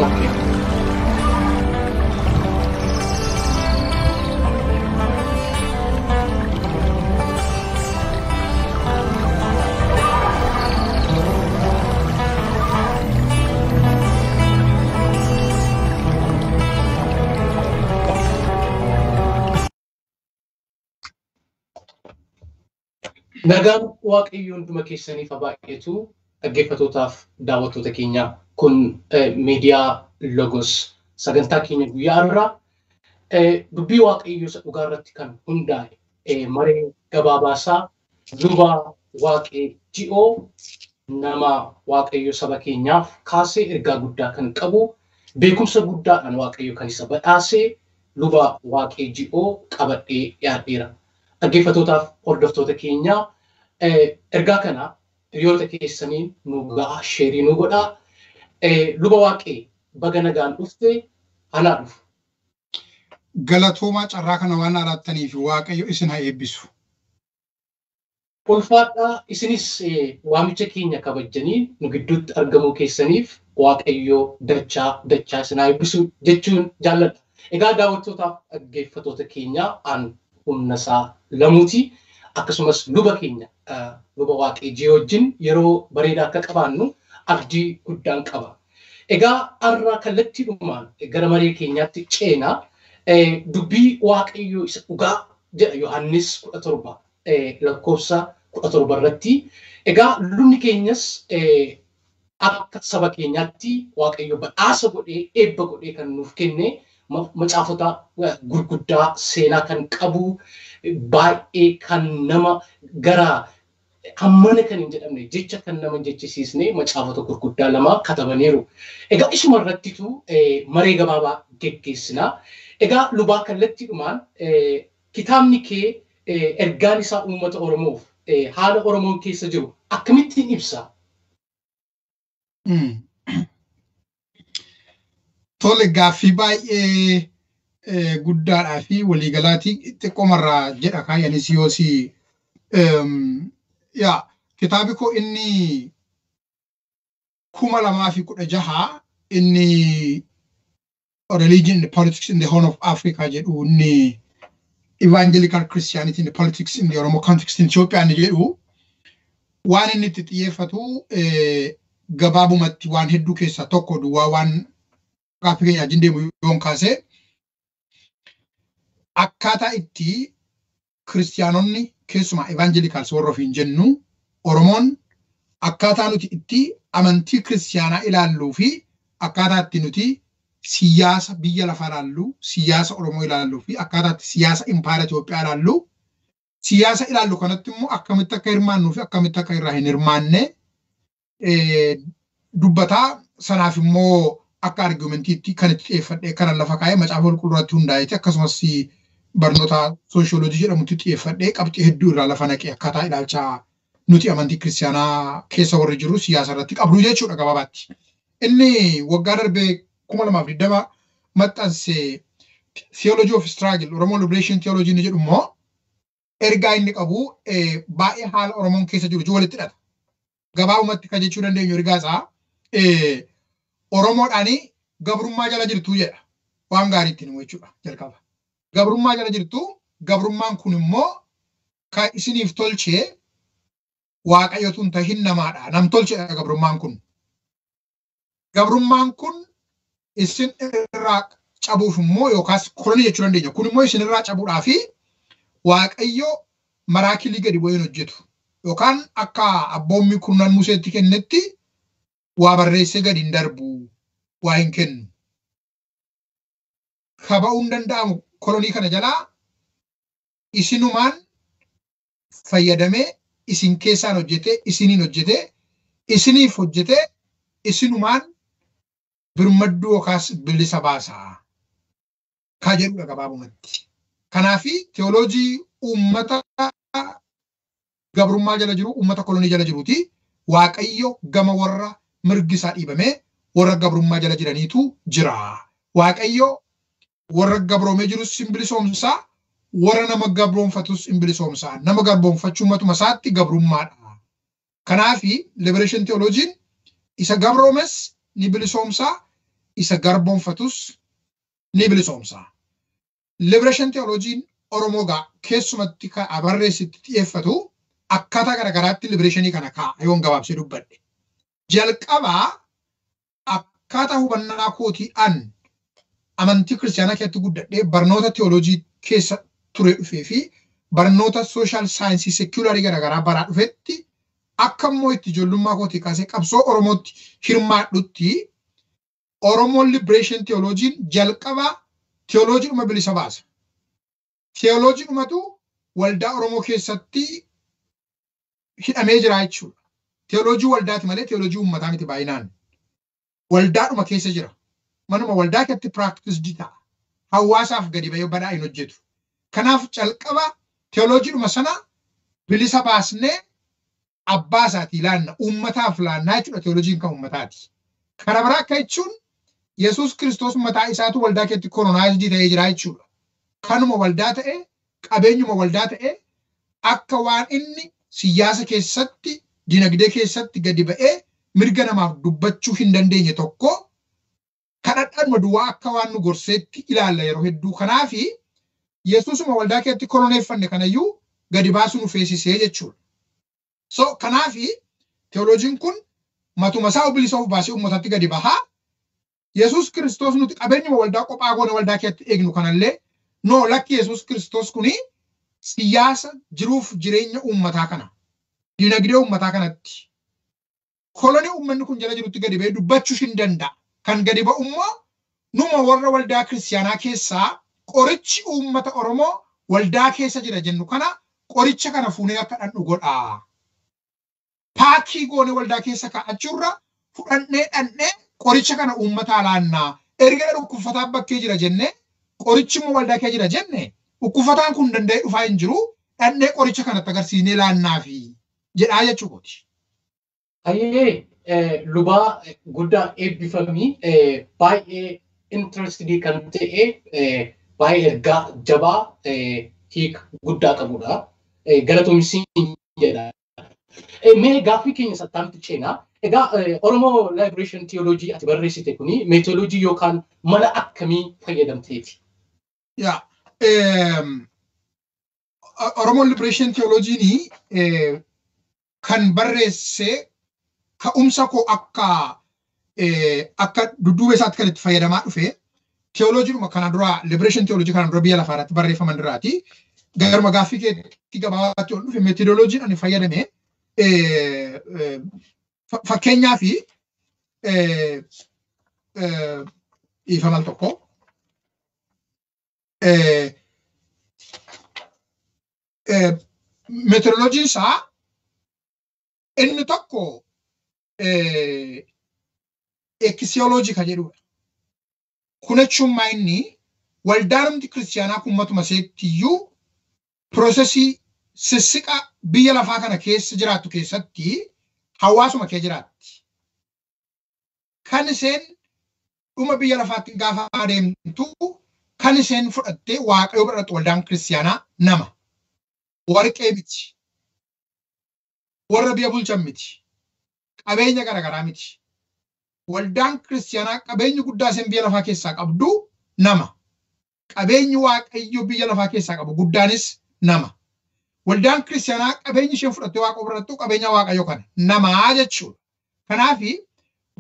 Okay. Nagaan Waaqayyoo hunduma keessaniif haa baay'atu. Dhaggeeffattootaaf daawwattoota keenya, kun miidiyaa Logos, sagantaa keenya guyyaa har'aa dubbii Waaqayyoo isa dhugaa irratti kan hundaa'e maree gabaabaasaa luba Waaqee Ji'oo, nama Waaqayyo saba keenyaaf kaasee ergaa guddaa kan qabu, beekumsa guddaadhaan Waaqayyo kan isa badhaasee luba Waaqee Ji'oo qabadhee dhiyaadheera. Dhaggeeffattootaaf hordoftoota keenyaa, ergaa kana hiriyoota keessaniin nu gahaa, share nu godhaa. Luba Waaqee, baga nagaan dhufte, anaa dhufu. Galatoomaa, carraa kana waan laattaniif Waaqayyo isin haa eebbisu. Ulfaadhaa, isinis waamicha keenya kabajjanii nu gidduutti argamuu keessaniif Waaqayyo dachaa dachaa isin haa eebbisu jechuun jaalladha. Egaa daawwattootaaf dhaggeeffattoota keenyaa, an humna isaa lamuuti. Akkasumas luba keenya luba Waaqee Ji'oo wajjin yeroo bareedaa akka qabaannu abdii guddaan qaba. Egaa har'a kallattiidhumaan gara maree keenyaatti ceenaa. Dubbii Waaqayyoo isa dhugaa jedha Yohaannis 17 lakkoofsa 17 irratti. Egaa lubni keenyas akka saba keenyaatti Waaqayyo badhaasa godhee, eebba godhee kan nuuf kenne macaafota gurguddaa seenaa kan qabu, baay'ee kan nama gara hammana kan hin jedhamne, jecha kan nama hin jechisiisne macaafota gurguddaa lama katabaniiru. Egaa isuma irrattitu maree gabaabaa geggeessina. Egaa lubaa, kallattiidhumaan kitaabni kee ergaan isaa uummata Oromoof haala Oromoon keessa jiru akkamittiin ibsa? Tole, gaaffii baay'ee guddaadhaa fi waliigalaatii xiqqoomarraa jedha kaayanis yoosii. Yaa, kitaabi koo inni 2016, inni Religion and Politics in the Horn of Africa jedhu, inni Evangelical Christianity and the Politics in the Oromo Context in Ethiopia inni jedhu, waan inni itti xiyyeeffatu gabaabumatti waan hedduu keessaa tokko duwwaa waan gaaffii keenya wajjin deemu yoon kaase, akkaataa itti kiristiyaanonni, keessumaa evangelicals warra ofiin jennu, Oromoon akkaataa nuti itti amantii kiristiyaanaa ilaalluu fi akkaataa itti nuti siyaasa biyya lafaa ilaallu, siyaasa Oromoo ilaalluu fi akkaataa itti siyaasa impaayera Itoophiyaa ilaallu, siyaasa ilaallu kanatti immoo akkamitti akka hirmaannuu fi akkamitti akka irraa hin hirmaanne dubbataa. Sanaaf immoo akka argumentiitti kan itti xiyyeeffadhee kanan lafa kaa'ee Macaafa Qulqulluutti hundaa'eeti, akkasumas barnoota sooshooloojii jedhamutti xiyyeeffadhee qabxii hedduu irraa lafa naqee akkaataa ilaalcha nuti amantii kiristiyaanaa keessa warri jiru siyaasa irratti qabnu jechuudha gabaabaatti. Inni waggaa darbee 2020 maxxanse, Theology of Struggle, Oromo Liberation Theology inni jedhu immoo, ergaa inni qabu baay'ee haala Oromoon keessa jiru walitti hidhata. Gabaabumatti kan jechuu dandeenyu, ergaa isaa Oromoodhaani gabrummaa jala jirtu jedha. Waan gaarii ittiin himu jechuudha jalqaba. Gabrummaa jala jirtu, gabrummaan kun immoo kan isiniif tolchee Waaqayyotu hin tahin namaadha. Nam tolcheedha gabrummaan kun. Gabrummaan kun isin irraa cabuuf immoo, yookaas kolonii jechuu dandeenya. Kun immoo isin irraa cabuudhaa fi Waaqayyo miracle gadi bu'een hojjetu. Yookaan akka abboommi kurnan Museetti kennetti waa barreessee gadi hin darbu, waa hin kennu. Ka ba'uu hin danda'amu kolonii kana jalaa isinumaan fayyadamee, isin keessaan hojjetee, isiniin hojjetee, isiniif hojjetee, isinumaan birmadduu yookaas bilisa baasaa ka jedhudha gabaabumatti. Kanaafi teoloojii uummata gabrummaa jala jiru, uummata kolonii jala jiruuti. Waaqayyo gama warra mirgi isaa dhiibamee, warra gabrummaa jala jiraniitu jira. Waaqayyo warra gabroomee jirus hin bilisoomsaa, warra nama gabroonfatus hin bilisoomsaa. Nama gabroonfachuu matuma isaatti gabrummaadha. Kanaafi liberation theologiin isa gabroomes ni bilisoomsaa, isa garboonfatus ni bilisoomsa. Liberation theologiin Oromoo gaa keessumatti kan barreessitti xiyyeeffatu akkaataa garaagaraatti liberationii kana kaa'a yoon gabaabsee dubbadhe. Jalqabaa akkaataa hubannaa kootii an amantii kiristaanaa keessatti guddadhee barnoota teoloojii keessa ture dhufee fi barnoota sooshaal saayinsii seekularii garaagaraa baraa dhufetti akka immoo itti ijoollummaa kootii kaasee qabsoo Oromootti hirmaadhutti Oromoon liberation theologiin jalqaba teoloojiidhuma bilisa baasa. Teoloojiidhumatu waldaa Oromoo keessatti hidhamee jira jechuudha. Teoloojii waldaati malee teoloojii uummataa miti baay'inaan. Waldaadhuma keessa jira. Manuma waldaa keessatti piraaktisdii ta'a. Hawaasaaf gadi bahee badaa hin hojjetu. Kanaaf calqaba teoloojiidhuma sana bilisa baasnee abbaa isaatii laanna, uummataaf laannaa jechuudha teoloojiin kan uummataati. Kana biraa akka jechuun Yesuus Kiristoos mataa isaatu waldaa keessatti kolonaayizii ta'ee jira jechuudha. Kanuma waldaa ta'e, qabeenyuma waldaa ta'e akka waan inni siyaasa keessatti, dinagdee keessatti gadi ba'ee mirga namaaf dubbachuu hin dandeenye tokko kadhadhaanuma duwwaa akka waan nu gorseetti ilaalla yeroo hedduu. Kanaafi Yesuusuma waldaa keessatti koloneeffanne kanayyuu gadi baasuu nu feesisee jechuudha. So kanaafi teoloojiin kun matuma isaa bilisa of baasee uummatatti gadi bahaa. Yesuus Kiristoos nuti qabeenyuma waldaa qophaa goone waldaa keessatti eegnu kanallee noo lakki Yesuus Kiristoos kuni siyaasa jiruuf jireenya uummataa kana dinagdee uummataa kanatti kolonii uummanni kun jala jirutti gadi ba'ee dubbachuu hin danda'a. Kan gadi ba'u immoo numa warra waldaa kiristaanaa keessaa qorichi uummata Oromoo waldaa keessa jira jennu kana qoricha kana fuunee akka dhandhu godha. Paakii goone waldaa keessa kaa'achuurra fudhannee dhandhee qoricha kana uummataa laannaa. Erga dhukkubsataa bakkee jira jennee qorichi immoo waldaa keessa jira jenne dhukkubsataan kun danda'ee dhufaa hin jiru dhandhee qoricha kanatti agarsiisnee laannaafi jedhaa jechuudha. Hayyee lubaa guddaa eebbifamii baay'ee intirestidii kan ta'e baay'ee ergaa jabaa hiika guddaa qabudha. Galatoomsiin jedha. Mee gaaffii keenya sattaanitti ceenaa. Egaa Oromoo Liberation Theology ati barreessite kuni meetodoloojii yookaan mala akkamii fayyadamteeti? Yaa Oromoo Liberation Theologiin kan barreesse ka'umsa koo akka akka dudduuba isaatti kan itti fayyadamaa dhufe teoloojiidhuma kana dura liberation theology kana dura biyya lafaa irratti barreeffaman irraati. Garuma gaaffii keetti gabaabaatti ol dhufe meetodoloojiin ani fayyadame fakkeenyaa fi dhiifamal tokko meetodoloojiin isaa inni tokko ekisiyooloojii kan jedhudha. Kun jechuun maa inni waldaanumti kiristaanaa kun matuma iseettiyyuu piroosesii sissiqa biyya lafaa kana keessa jiraattu keessatti hawaasuma kee jiraatti. Kan isheen dhuma biyya lafaatti gaafa adeemtu kan isheen fudhattee waaqayyo bira waldaan kiristaanaa nama. Warqee miti. Warra biyya bulchan miti. Qabeenya garaagaraa miti. Waldaan kiristaanaa qabeenyi guddaa isheen biyya lafaa keessaa qabdu nama. Qabeenyi waaqayyo biyya lafaa keessaa qabu guddaanis nama. Waldaan kiristaanaa qabeenyi isheen fudhattee waaqa birattu qabeenya waaqayyo kana namaa jechuudha. Kanaafi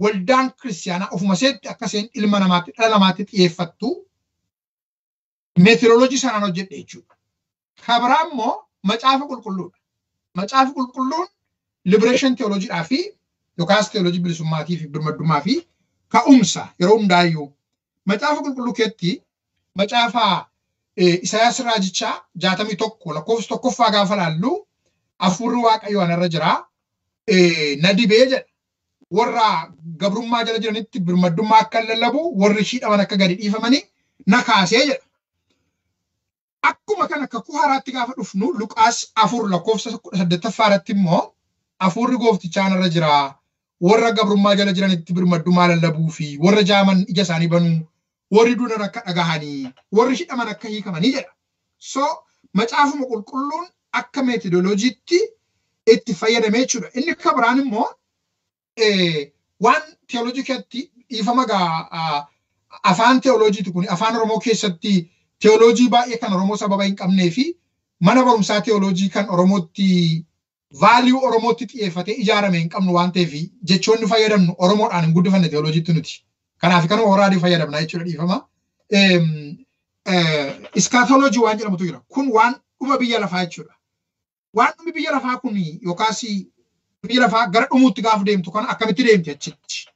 waldaan kiristaanaa ofuma isheetti akka isheen ilma namaatti dhala namaatti xiyyeeffattu meetirooloojii sanaan hojjedhe jechuudha. Kabiraa immoo macaafa qulqulluudha. Macaafi qulqulluun liberation theologiidhaa fi yookaas teoloojii bilisummaatii fi birmaddummaa fi ka'umsa yeroo hundaayyuu macaafa qulqulluu keetti macaafa Isaayyaas raajichaa 61 lakkoofsa 1ffaa gaafa laallu hafuurri waaqayyoo anarra jira na dibee jedha. Warra gabrummaa jala jiranitti birmaddummaa akka lallabu warri hidhaman akka gadi dhiifamanii na kaasee jedha. Akkuma kana kakuu haaraatti gaafa dhufnu Luqaas 4 lakkoofsa 18ffaa irratti immoo hafuurri gooftichaa anarra jira warra gabrummaa jala jiranitti birmaddummaa lallabuu fi warra jaaman ija isaanii banuu warri duunan akka dhagahanii warri hidhaman akka hiikamanii jedha. So macaafuma qulqulluun akka meetodoloojiitti itti fayyadamee jechuudha. Inni akka biraan immoo waan teoloojii keessatti Dhiifama gaa, afaan teoloojiiti kun. Afaan Oromoo keessatti teoloojii baay'ee kan Oromoo sababa hin qabnee fi mana barumsaa teoloojii kan Oromootti value Oromootti xiyyeeffatee ijaarame hin qabnu waan ta'eef, jechoonni fayyadamnu Oromoodhaan hin guddifanne teoloojiitti nuti. Kanaaf kanuma warra adii fayyadamna jechuudha, dhiifama. Eschatology waan jedhamutu jira. Kun waan dhuma biyya lafaa jechuudha. Waan dhumi biyya lafaa kun yookaas biyya lafaa gara dhumuutti gaafa deemtu kana akkamitti deemti achitti?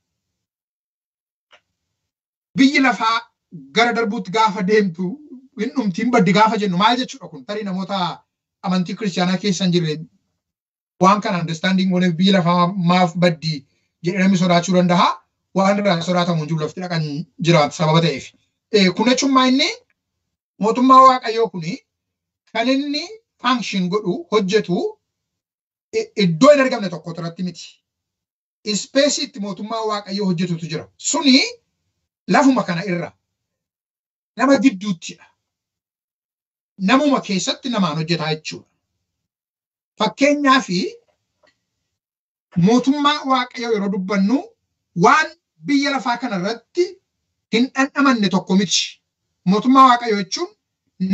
Biyyi lafaa gara darbuutti gaafa deemtu, hin dhumti, hin baddi gaafa jennu maal jechuudha kun? Tarii namoota amantii kiristaanaa keessa hin jirre waan kana understanding godheef, biyyi lafaa maaf baddi jedhee namni sodaachuu danda'a. Waan irraa sodaatamu hin jiru, lafti dhaqan jiraatu sababa ta'eef. Kun jechuun maa inni mootummaa Waaqayyoo kuni kan inni function godhu, hojjetu, iddoo hin argamne tokko irratti miti. Spaceiitti mootummaa Waaqayyoo hojjetutu jira. Suni lafuma kana irra nama gidduuttidha. Namuma keessatti namaan hojjetaa jechuudha. Fakkeenyaaf, mootummaa Waaqayyoo yeroo dubbannu waan biyya lafaa kana irratti hin dhandhamanne tokko miti. Mootummaa Waaqayyoo jechuun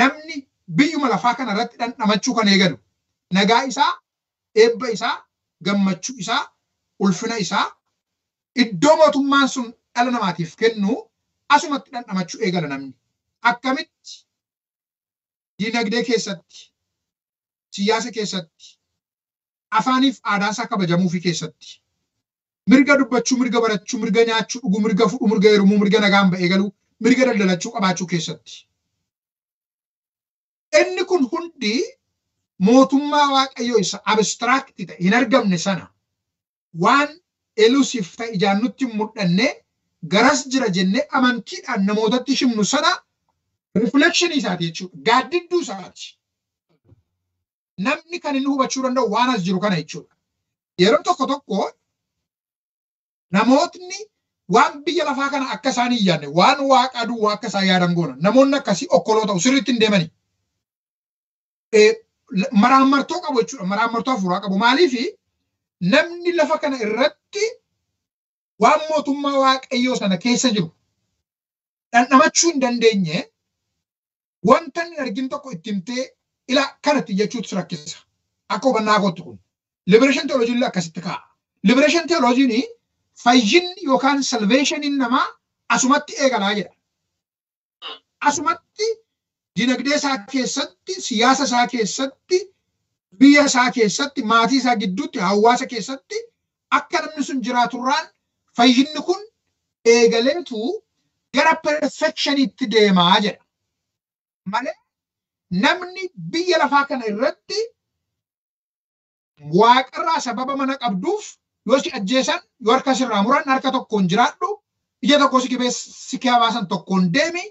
namni biyyuma lafaa kana irratti dhandhamachuu kan eegalu, nagaa isaa, eebba isaa, gammachuu isaa, ulfina isaa, iddoo mootummaan sun dhala namaatiif kennu asumatti dhandhamachuu eegala namni. Akkamitti? Diinagdee keessatti, siyaasa keessatti, afaaniif aadaan isaa kabajamuufii keessatti, mirga dubbachuu, mirga barachuu, mirga nyaachuu, dhuguu, mirga fudhuu, mirga heerumuu, mirga nagaan ba'ee galuu, mirga daldalachuu qabaachuu keessatti. Inni kun hundi mootummaa Waaqayyoo isa abstract ta'e, hin argamne sana, waan elusive ta'e, ijaan nutti hin mul'anne, garas jira jennee amantiidhaan namootatti himnu sana reflection isaati jechuudha. Gaaddidduu isaati. Namni kan inni hubachuu danda'u waan as jiru kana jechuudha. Yeroo tokko tokko namootni waan biyya lafaa kana akka isaan hin yaadne, waan Waaqaa duwwaa akka isaan yaadan goona. Namoonni akkasii okkoloo ta'u, sirriitti hin deemani. Maraammartoo qabu jechuudha. Maraammartoo hafuuraa qabu. Maaliifi namni lafa kana irratti waan mootummaa Waaqayyoo sana keessa jiru dhandhamachuu hin dandeenye, wanta inni argin tokko itti himtee ila kanatti jechuutu si rakkisa. Akka hubannaa kootti kun. Liberation theology illee akkasitti kaa'a. Liberation theology fayyinni yookaan salvationiin namaa asumatti eegalaa jedha. Asumatti dinagdee isaa keessatti, siyaasa isaa keessatti, biyya isaa keessatti, maatii isaa gidduutti, hawaasa keessatti akka namni sun jiraaturraan fayyinni kun eegaleetu gara perfectioniitti deemaa jedha. Malee namni biyya lafaa kana irratti Waaqarraa sababa mana qabduuf yoo si ajjeesan, yoo harka sirraa muran harka tokkoon jiraadhu, ija tokko si kibee si baasan tokkoon deemi,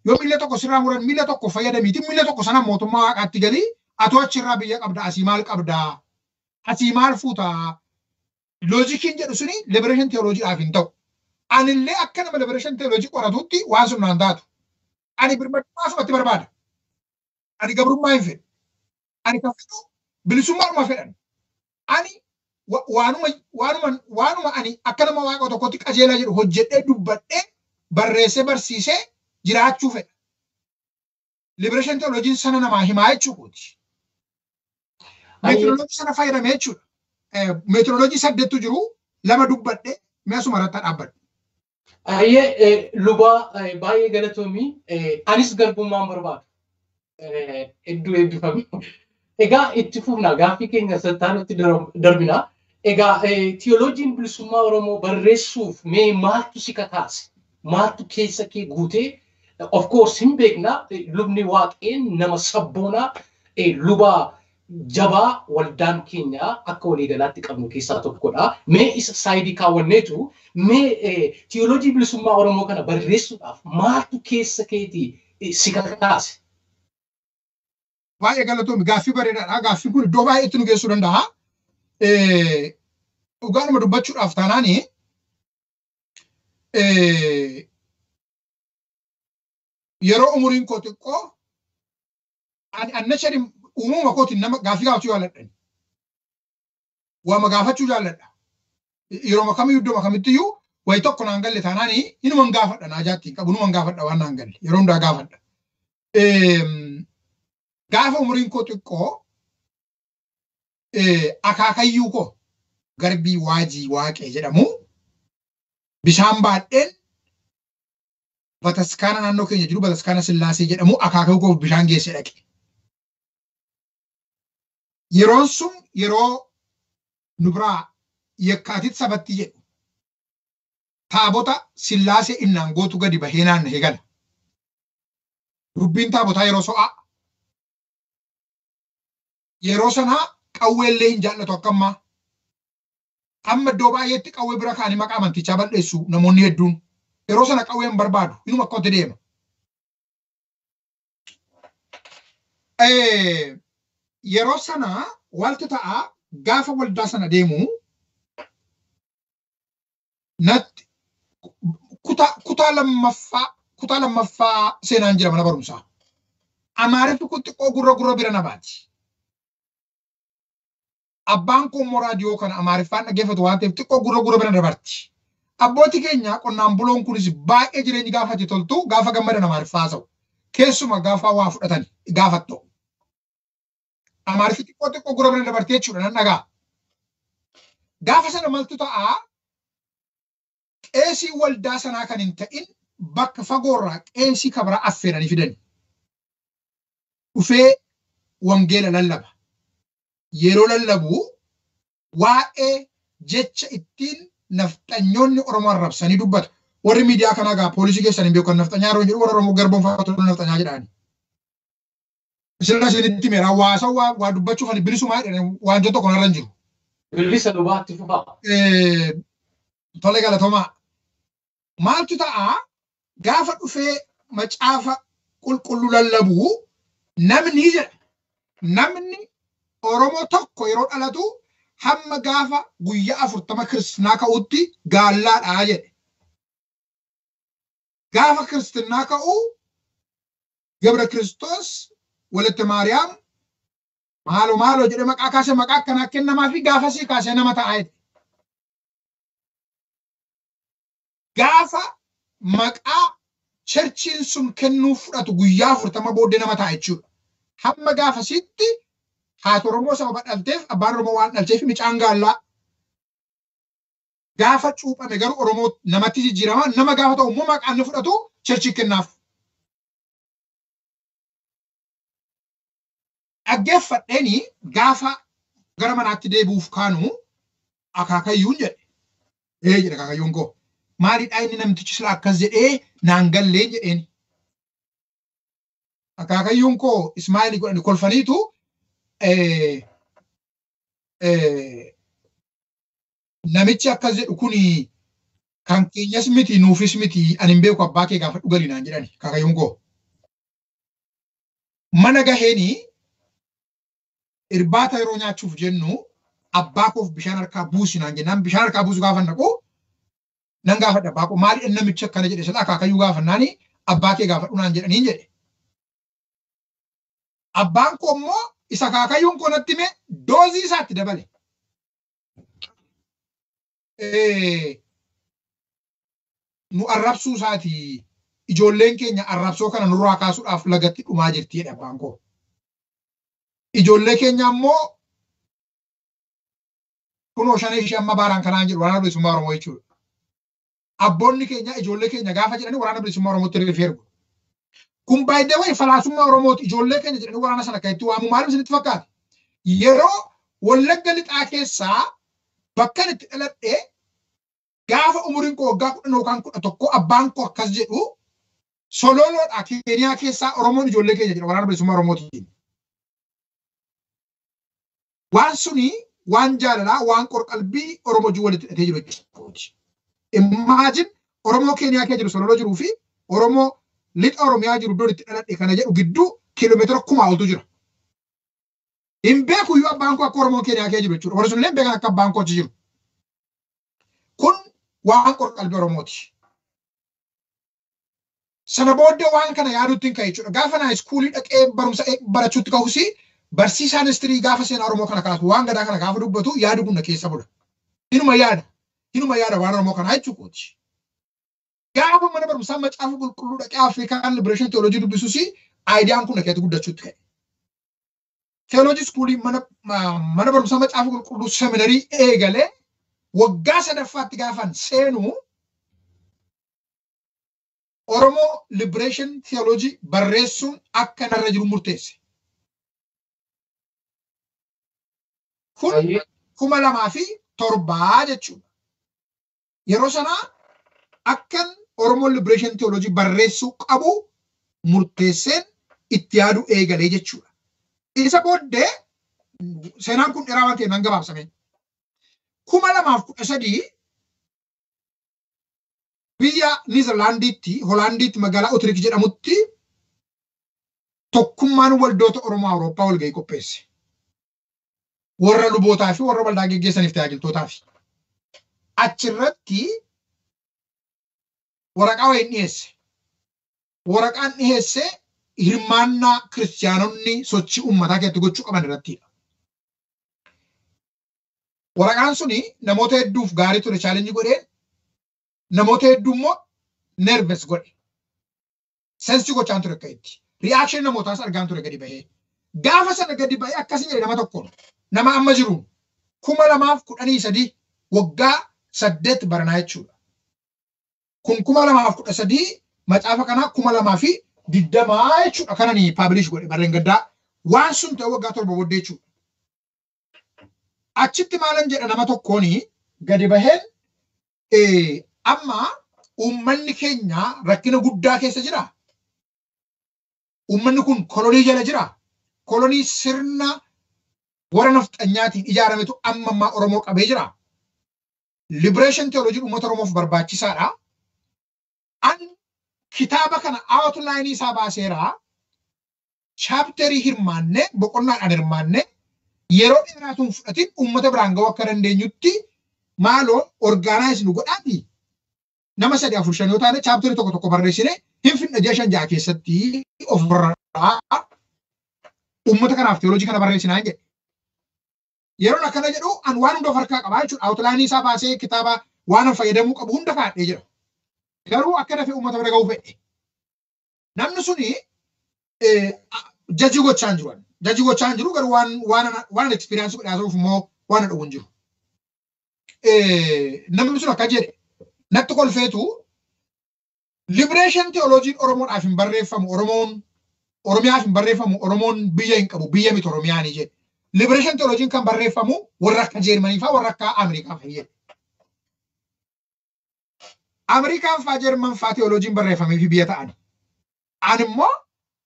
yoo miila tokko sirraa muran miila tokko fayyadamiiti miila tokko sana mootummaa Waaqaatti galii, atoo achirraa biyya qabda, asii maal qabdaa, asii maal fuutaa, logiciin jedhu suni liberation theologyidhaaf hin ta'u. Anillee akka nama liberation theology qoratutti waan sun naan taatu. Ani birmadummaa asumatti barbaada. Ani gabrummaa hin fedhu. Ani kan fedhu bilisummaadhuma fedhan. Ani waanuma ani akka nama Waaqa tokkotti qajeelaa jedhu hojjedhee, dubbadhee, barreessee, barsiisee jiraachuu fedha. Liberation theology sana namaa himaa jechuudha. Methodology sana fayyadamee jechuudha. Methodology saddeettu jiru, lama dubbadhe, mi'a suma irratti dhaabbadhe. Ayyee lubaa, baay'ee galatoomii. Anis garbummaan barbaadu. Hedduu eebbifame. Egaa itti fufna, gaaffii keenya sattaanutti darbina. Egaa tiyooloojiin bilisummaa Oromoo barreessuuf mee maaltu si kakaase? Maaltu keessa kee guutee? Of course hin beekna, lubni Waaqeen nama sabboonaa, lubaa jabaa waldaan keenya akka waliigalaatti qabnu keessaa tokkodha. Mee isa side kaawwanneetu, mee tiyooloojii bilisummaa Oromoo kana barreessuudhaaf maaltu keessa keetii si kakaase? Baay'ee galatoomi, gaaffii bareedaadha. Gaaffiin kun iddoo baay'eetti nu geessuu danda'a. Dhugaadhuma dubbachuudhaaf taanaani, yeroo umuriin koo xiqqoo, ani annachari uumama kootiin nama gaaffii gaafachuu jaalladha. Waama gaafachuu jaalladha. Yeroo kamiyyuu, iddoo kamittiyyuu. Wayi tokko naan galle taanaani inuman gaafadha naa jaatti qabu inuman gaafadha waan naan galle yeroo hundaa gaafadha. Gaafa umuriin koo xiqqoo akaakayyuu koo Garbii Waajii Waaqee jedhamu bishaan baadheen bataskaana naannoo keenya jiru bataskaana Sillaasee jedhamu akaakayyuu koof bishaan geessee dhaqe. Yeroon sun yeroo nu biraa Yekkaatit sabatti jedhu taabota Sillaasee innaan gootu gadi bahee naanna'ee gala. Dubbiin taabotaa yeroo so'aa. Yeroo sanaa qawweellee hin jaallatu akka ammaa. Amma iddoo baay'eetti qawwee bira kaanii maqaa amantichaa balleessu namoonni hedduun. Yeroo sana qawwee hin barbaadu. Inuma akkootti deema. Yeroo sana wanti ta'a gaafa waldaa sana deemu natti kutaa lammaffaa seenaan jira mana barumsaa. Amaariffi kun xiqqoo gurra bira na baati. Abbaan koo immoo raadiyoo kana Amaariffaan dhaggeeffatu waan ta'eef xiqqoo gurra bira dabarti. Abbootii keenya qonnaan buloon kunis baay'ee jireenyi gaafa itti toltu gaafa gammadan Amaariffaa haasa'u. Keessuma gaafa waa fudhatan gaafattu. Amaariffi xiqqoo gurra bira dabarti jechuudha nan dhagaa. Gaafa sana maltu ta'a qeesii waldaa sanaa kan hin ta'in bakka fagoorraa qeesii kabira affeeranii fidani. Dhufee wangeela lallaba. Yeroo lallabu waa'ee jecha ittiin nafxanyoonni Oromoo arrabsanii dubbatu. Warri miidiyaa kanaa gaa poolisii keessan hin beeku kan nafxanyaa yeroo jedhu warra Oromoo garboonfatu nafxanyaa jedhaani. Isin isinitti meera hawaasa waa dubbachuuf ani bilisumaa jedhan waan tokko narra hin jiru. Bilisa dhugaatti fufaa. Tole galatomaa. Maaltu ta'a gaafa dhufee macaafa qulqulluu lallabu namni jedha. Namni Oromoo tokko yeroo dhalatu hamma gaafa guyyaa 40 kiristinaa ka'utti gaallaadhaa jedhe. Gaafa kiristinaa ka'u Gabra Kiristoos Walatte Maariyaam maalo maalo jedhe maqaa kaasee maqaa akkanaa kennamaa fi gaafasii kaasee nama ta'a jedhe. Gaafa maqaa cherchiin sun kennuu fudhatu guyyaa 40 booddee nama ta'a jechuudha. Hamma gaafasitti haati Oromoo sababa dhalteef abbaan Oromoo waan dhalcheef micaan gaallaa. Gaafa cuuphame garuu Oromoo namatti jijjiirama nama gaafa ta'u immoo maqaan inni fudhatu cherchii kennaaf. Dhaggeeffadheeni gaafa gara manaatti deebi'uuf kaanu akaakayyuun jedhe. Ee jedhe akaakayyuun koo. Maalidhaa inni namtichi sila akkas jedhee naan gallee jedheen. Akaakayyuun koo Ismaa'eel godhani kolfaniitu namichi akkas jedhu kuni kan keenyas miti nuufis miti ani hin beeku abbaa kee gaafa dhugali naan jedhani akaakayyuun koo. Mana gaheeni irbaata yeroo nyaachuuf jennu abbaa koof bishaan harkaa buusi naan jennaan bishaan harkaa buusu gaafa naqu nan gaafadha abbaa koo maali namichi akkana jedhe sila akaakayyuu gaafannaani abbaa kee gaafadhu naan jedhaniin jedhe. Abbaan koo immoo isa akaakayyuun koo natti hime doozii isaatti dabale. Nu arrabsuu isaati ijoolleen keenya arrabsoo kana nurraa kaasuudhaaf lagatti dhumaa jirti jedhe abbaan koo. Ijoollee keenya immoo kunoo shanee ishee amma baaraan kanaan jedhu waraana bilisummaa Oromoo jechuudha. Abboonni keenya ijoollee keenya gaafa jedhanii waraana bilisummaa Oromootti rifeer godhu. Kun baay'ee wayi falaasummaa Oromooti ijoollee keenya jedhanii waraana sana kan itti waamu maaliif isinitti fakkaata? Yeroo Wallagga lixaa keessaa bakka itti dhaladhee gaafa umuriin koo waggaa 10 yookaan 11 abbaan koo akkas jedhu Sololoodha Keeniyaa keessaa Oromoon ijoollee keenya jedha waraana bilisummaa Oromootiin. Waan suni waan jaalalaa waan qorqalbii Oromoo wajjin walitti hidhatee jiru jechuudha. Imagine Oromoo Keeniyaa keessa jiru Sololoo jiruu fi Oromoo lixa Oromiyaa jiru iddoo itti dhaladhe kana jedhu gidduu kiiloomeetira 1000 oltu jira. Hin beeku iyyuu abbaan koo akka Oromoo Keeniyaa keessa jiru jechuudha. Warri sun illee hin beekan akka abbaan koo achi jiru. Kun waan qorqalbii Oromooti. Sana booddee waan kana yaaduutti hin ka'e jechuudha. Gaafa naa iskuulii dhaqee barumsa barachuutti ka'us barsiisaan istirii gaafa seenaa Oromoo kana kaasu waan gadaa kana gaafa dubbatu yaadu kun na keessa bula. Inuma yaada. Inuma yaada waan Oromoo kanaa jechuudha. Gaafa mana barumsaa Macaafa Qulqulluu dhaqee African Liberation Theology dubbisuus ideaan kun keessatti guddachuutti ka'e. Theology schoolii, mana barumsaa Macaafa Qulqulluu, seminarii eegalee waggaa sadaffaatti gaafan seenuu Oromoo Liberation Theology barreessuun akka narra jiru murteesse. Kun 2007 jechuudha. Yeroo sanaa akkan Oromoo Liberation Theology barreessuu qabu murteesseen itti yaaduu eegalee jechuudha. Isa booddee seenaan kun dheeraa waan ta'eef nan gabaabsame. 2013 biyya Niizerlaandiitti, Hoolaandiitti, magaalaa Utrecht jedhamutti tokkummaan waldoota Oromoo Awurooppaa walgahii qopheesse. Warra lubootaa fi warra waldaa geggeessaniif tajaajiltootaaf. Achirratti waraqaa wayiin dhiyeesse. Waraqaan dhiyeesse hirmaannaa kiristiyaanonni sochii uummataa keessatti gochuu qaban irrattidha. Waraqaan suni namoota hedduuf gaarii ture, challenge godheen, namoota hedduu immoo nervous godhe. Sense gochaan ture akka itti. Reaction namootaas argaan ture gadi bahee. Gaafa sana gadi bahee akkasii jedhe nama tokkoon, nama amma jiruun, 2013, waggaa 8 baranaa jechuudha. Kun 2013, macaafa kanaa 2020 jechuudha kanani publish godhe barreen gaddaa, waan sun ta'e waggaa 7 booddee jechuudha. Achitti maalan jedha nama tokkooni gadi baheen? Amma uummanni keenya rakkina guddaa keessa jira. Uummanni kun kolonii jala jira. Kolonii sirna warra nafxanyaatiin ijaarametu amma ammaa Oromoo qabee jira. Liberation theology uummata Oromoof barbaachisaadha. An kitaaba kana outline isaa baaseera. Chapterii hirmaanne, boqonnaadhaan hirmaanne, yeroo dheeraatuun fudhatin uummata biraan ga'uu akka dandeenyutti maaloo organize nu godhaati. Nama sadi, afur, shan yoo taane chapterii tokko tokko barreessine hin finna, ji'a 5, 6 keessatti ofirraa uummata kanaaf theology kana barreessinaa jedhe. Yeroon akkana jedhu an waan hunda of harkaa qabaa jechuudha. Outlineii isaa baasee kitaaba waan an fayyadamuu qabu hunda kaa'adhee jira. Garuu akka dafee uummata bira ga'uu fedhe. Namni suni jajii gochaa hin jiru. Jajii gochaa hin jiru, garuu waan experience godhe haasa'uuf immoo waan na dhowwu hin jiru. Namni sun akka jedhe natti kolfeetu, "Liberation theologiin Oromoodhaaf hin barreeffamu, Oromoon Oromiyaaf hin barreeffamu, Oromoon biyya hin qabu, biyya miti Oromiyaanii," jedhe. "Liberation theologiin kan barreeffamu warra akka Jeermanii fa'aa, warra akka Ameerikaa fa'i," jedhe. Ameerikaan fa'aa, Jeerman fa'aa theologiin barreeffamee fi biyya ta'ani. Ani immoo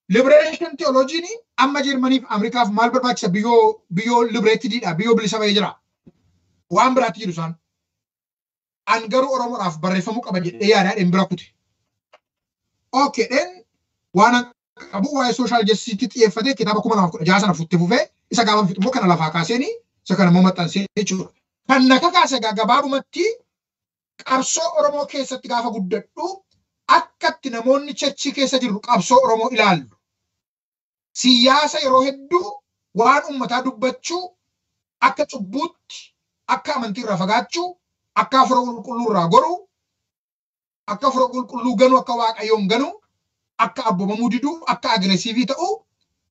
liberation theologiin amma Jeermaniif Ameerikaaf maal barbaachisa? Biyyoo liberatediidha, biyyoo bilisa bahee jira. Waan biraatti jiru isaan. An garuu Oromoodhaaf barreeffamuu qaba jedhee yaadaa dheen bira kute. Okay, dheen waan qabu waa'ee social justiceitti xiyyeeffatee kitaaba 2016 sana futti fufee, isa gaafa fixu immoo kana lafaa kaaseeni isa kana immoo maxxansee jechuudha. Kan na kakaase gabaabumatti qabsoo Oromoo keessatti gaafa guddadhu akkatti namoonni churchii keessa jirru qabsoo Oromoo ilaallu. Siyaasa yeroo hedduu waan uummataa dubbachuu akka cubbuutti, akka amantii irraa fagaachuu, akka hafuura qulqulluu irraa goruu, akka hafuura qulqulluu ganuu, akka Waaqayyoon ganuu, akka abboomamuu diduu, akka aggressive ta'uu,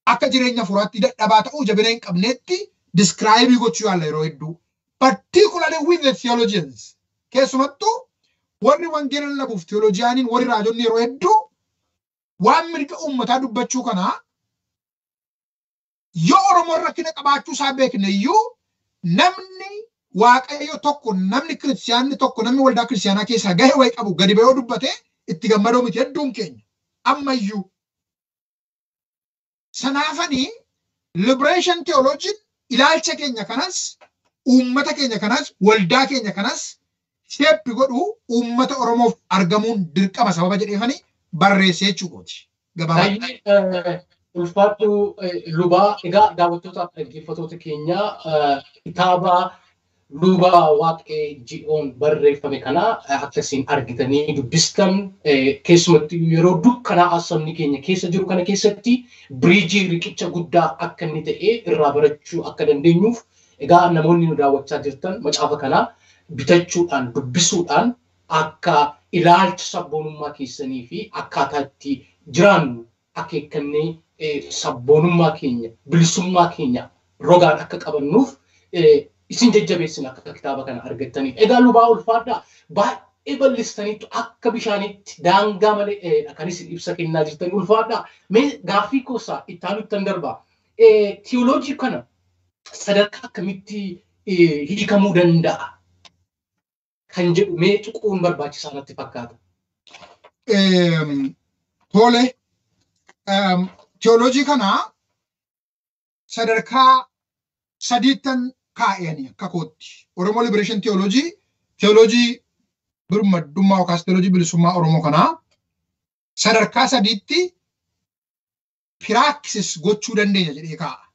akka jireenya hafuuraatti dadhabaa ta'uu, jabina hin qabneetti describe gochuu yaalla yeroo hedduu. Particularly with the theologians. Keessumattuu warri wangeela lallabuuf theologianiin, warri raajonni yeroo hedduu waan mirga uummataa dubbachuu kanaa yoo Oromoon rakkina qabaachuu isaa beekne iyyuu, namni Waaqayyo tokko, namni kiristiyaanni tokko, namni waldaa kiristiyaanaa keessaa gahe wayii qabu gadi bahee dubbate itti gammadoo miti hedduun keenya ammayyuu. Sanaafanii liberation theology ilaalcha keenya kanas, uummata keenya kanas, waldaa keenya kanas shape godhu uummata Oromoof argamuun dirqama sababa jedheefanii barreessee jechuudha. Gabaabaa. Ulfaadhu lubaa. Egaa daawwattootaaf dhaggeeffattoota keenya, kitaaba luba Waaqee Ji'oon barreeffame kana akkasiin argitanii dubbistan, keessumattuu yeroo dukkanaa sabni keenya keessa jiru kana keessatti bridgeii, riqicha guddaa akka inni ta'e irraa barachuu akka dandeenyuuf, egaa namoonni nu daawwachaa jirtan macaafa kana bitachuudhaan dubbisuudhaan Akka ilaalcha sabboonummaa keessanii fi akkaataa itti jiraannu akeekkannee sabboonummaa keenya, bilisummaa keenya rogaan akka qabannuuf isin jajjabeessina akka kitaaba kana argattaniif. Egaa lubaa ulfaadhaa baay'ee bal'istaniitu akka bishaanitti daangaa malee kan isin ibsa kennaa jirtan ulfaadhaa. Mee gaaffii koosaa itti aanuttan darbaa. Tiyooloojii kana sadarkaa akkamitti hiikamuu danda'a kan jedhu mee tuquun barbaachisaa natti fakkaata. Tole, tiyooloojii kana sadarkaa sadiittan kaa'anii akka kootti. Oromoo Liberation Theology, teoloojii birmaddummaa yookaas teoloojii bilisummaa Oromoo kanaa sadarkaa sadiitti practice gochuu dandeenya jedhee kaa'a.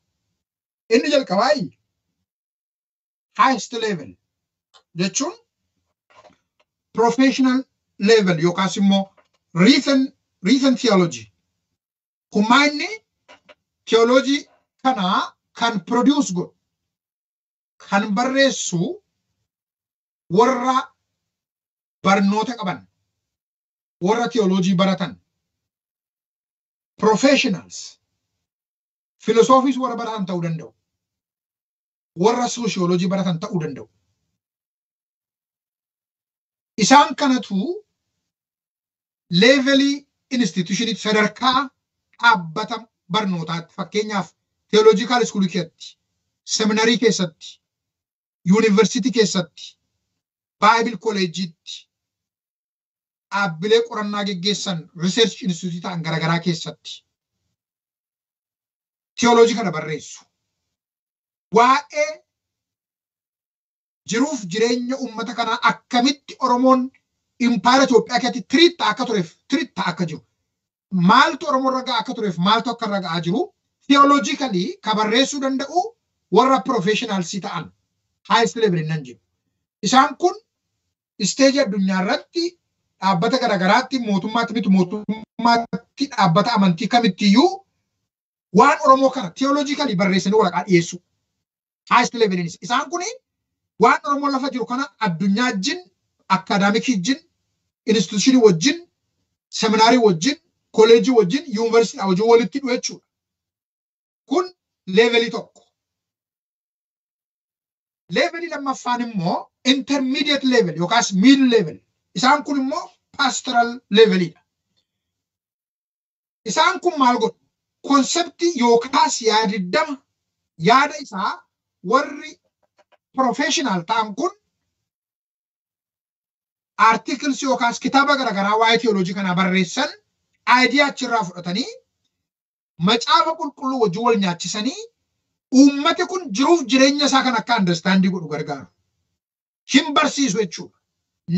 Inni jalqabaa highest level jechuun professional level yookaas immoo written theology. Kun inni theology kanaa kan produce godhu, kan barreessu warra barnoota qaban, warra theology baratan, professionals, philosophies warra baratan ta'uu danda'u, warra sociology baratan ta'uu danda'u. Isaan kanatu levelii institutionitti, sadarkaa dhaabbata barnootaatti, fakkeenyaaf theological school keessatti, seminarii keessatti, yuunivarsiitii keessatti, Bible college'itti, dhaabbilee qorannaa geggeessan research institute ta'an garaagaraa keessatti theoloojii kana barreessu. Waa'ee jiruuf jireenya uummata kanaa, akkamitti Oromoon impaayera Itoophiyaa keessatti treat ta'aa akka tureef treat ta'aa akka jiru, maaltu Oromoo irra ga'aa akka tureef maaltu akka irra ga'aa jiru theologically ka barreessuu danda'u warra professionalsii ta'an highest level nan jiru. Isaan kun isteejii addunyaa irratti dhaabbata garaagaraatti, mootummaatti miti mootummaatti, dhaabbata amantii kamittiyyuu waan Oromoo kana theologically barreessanii waraqaa dhiyeessu. Highest levelinis isaan kuni waan Oromoo lafa jiru kana addunyaa wajjin, academicii wajjin, institutionii wajjin, seminaarii wajjin, kolleejii wajjin, yuunivarsiitii wajjin walitti hidhu jechuudha. Kun levelii tokko. Levelii lammaffaan immoo intermediate level yookaas middle level. Isaan kun immoo pastoral leveliidha. Isaan kun maal godhu? Conceptii yookaas yaadiddama yaada isaa warri professional ta'an kun articles yookaas kitaaba garaagaraa waa'ee theoloojii kanaa barreessan, idea achirraa fudhatanii macaafa qulqulluu wajjin wal nyaachisanii uummati kun jiruuf jireenya isaa kan akka understandii godhu gargaaru. Hin barsiisu jechuudha.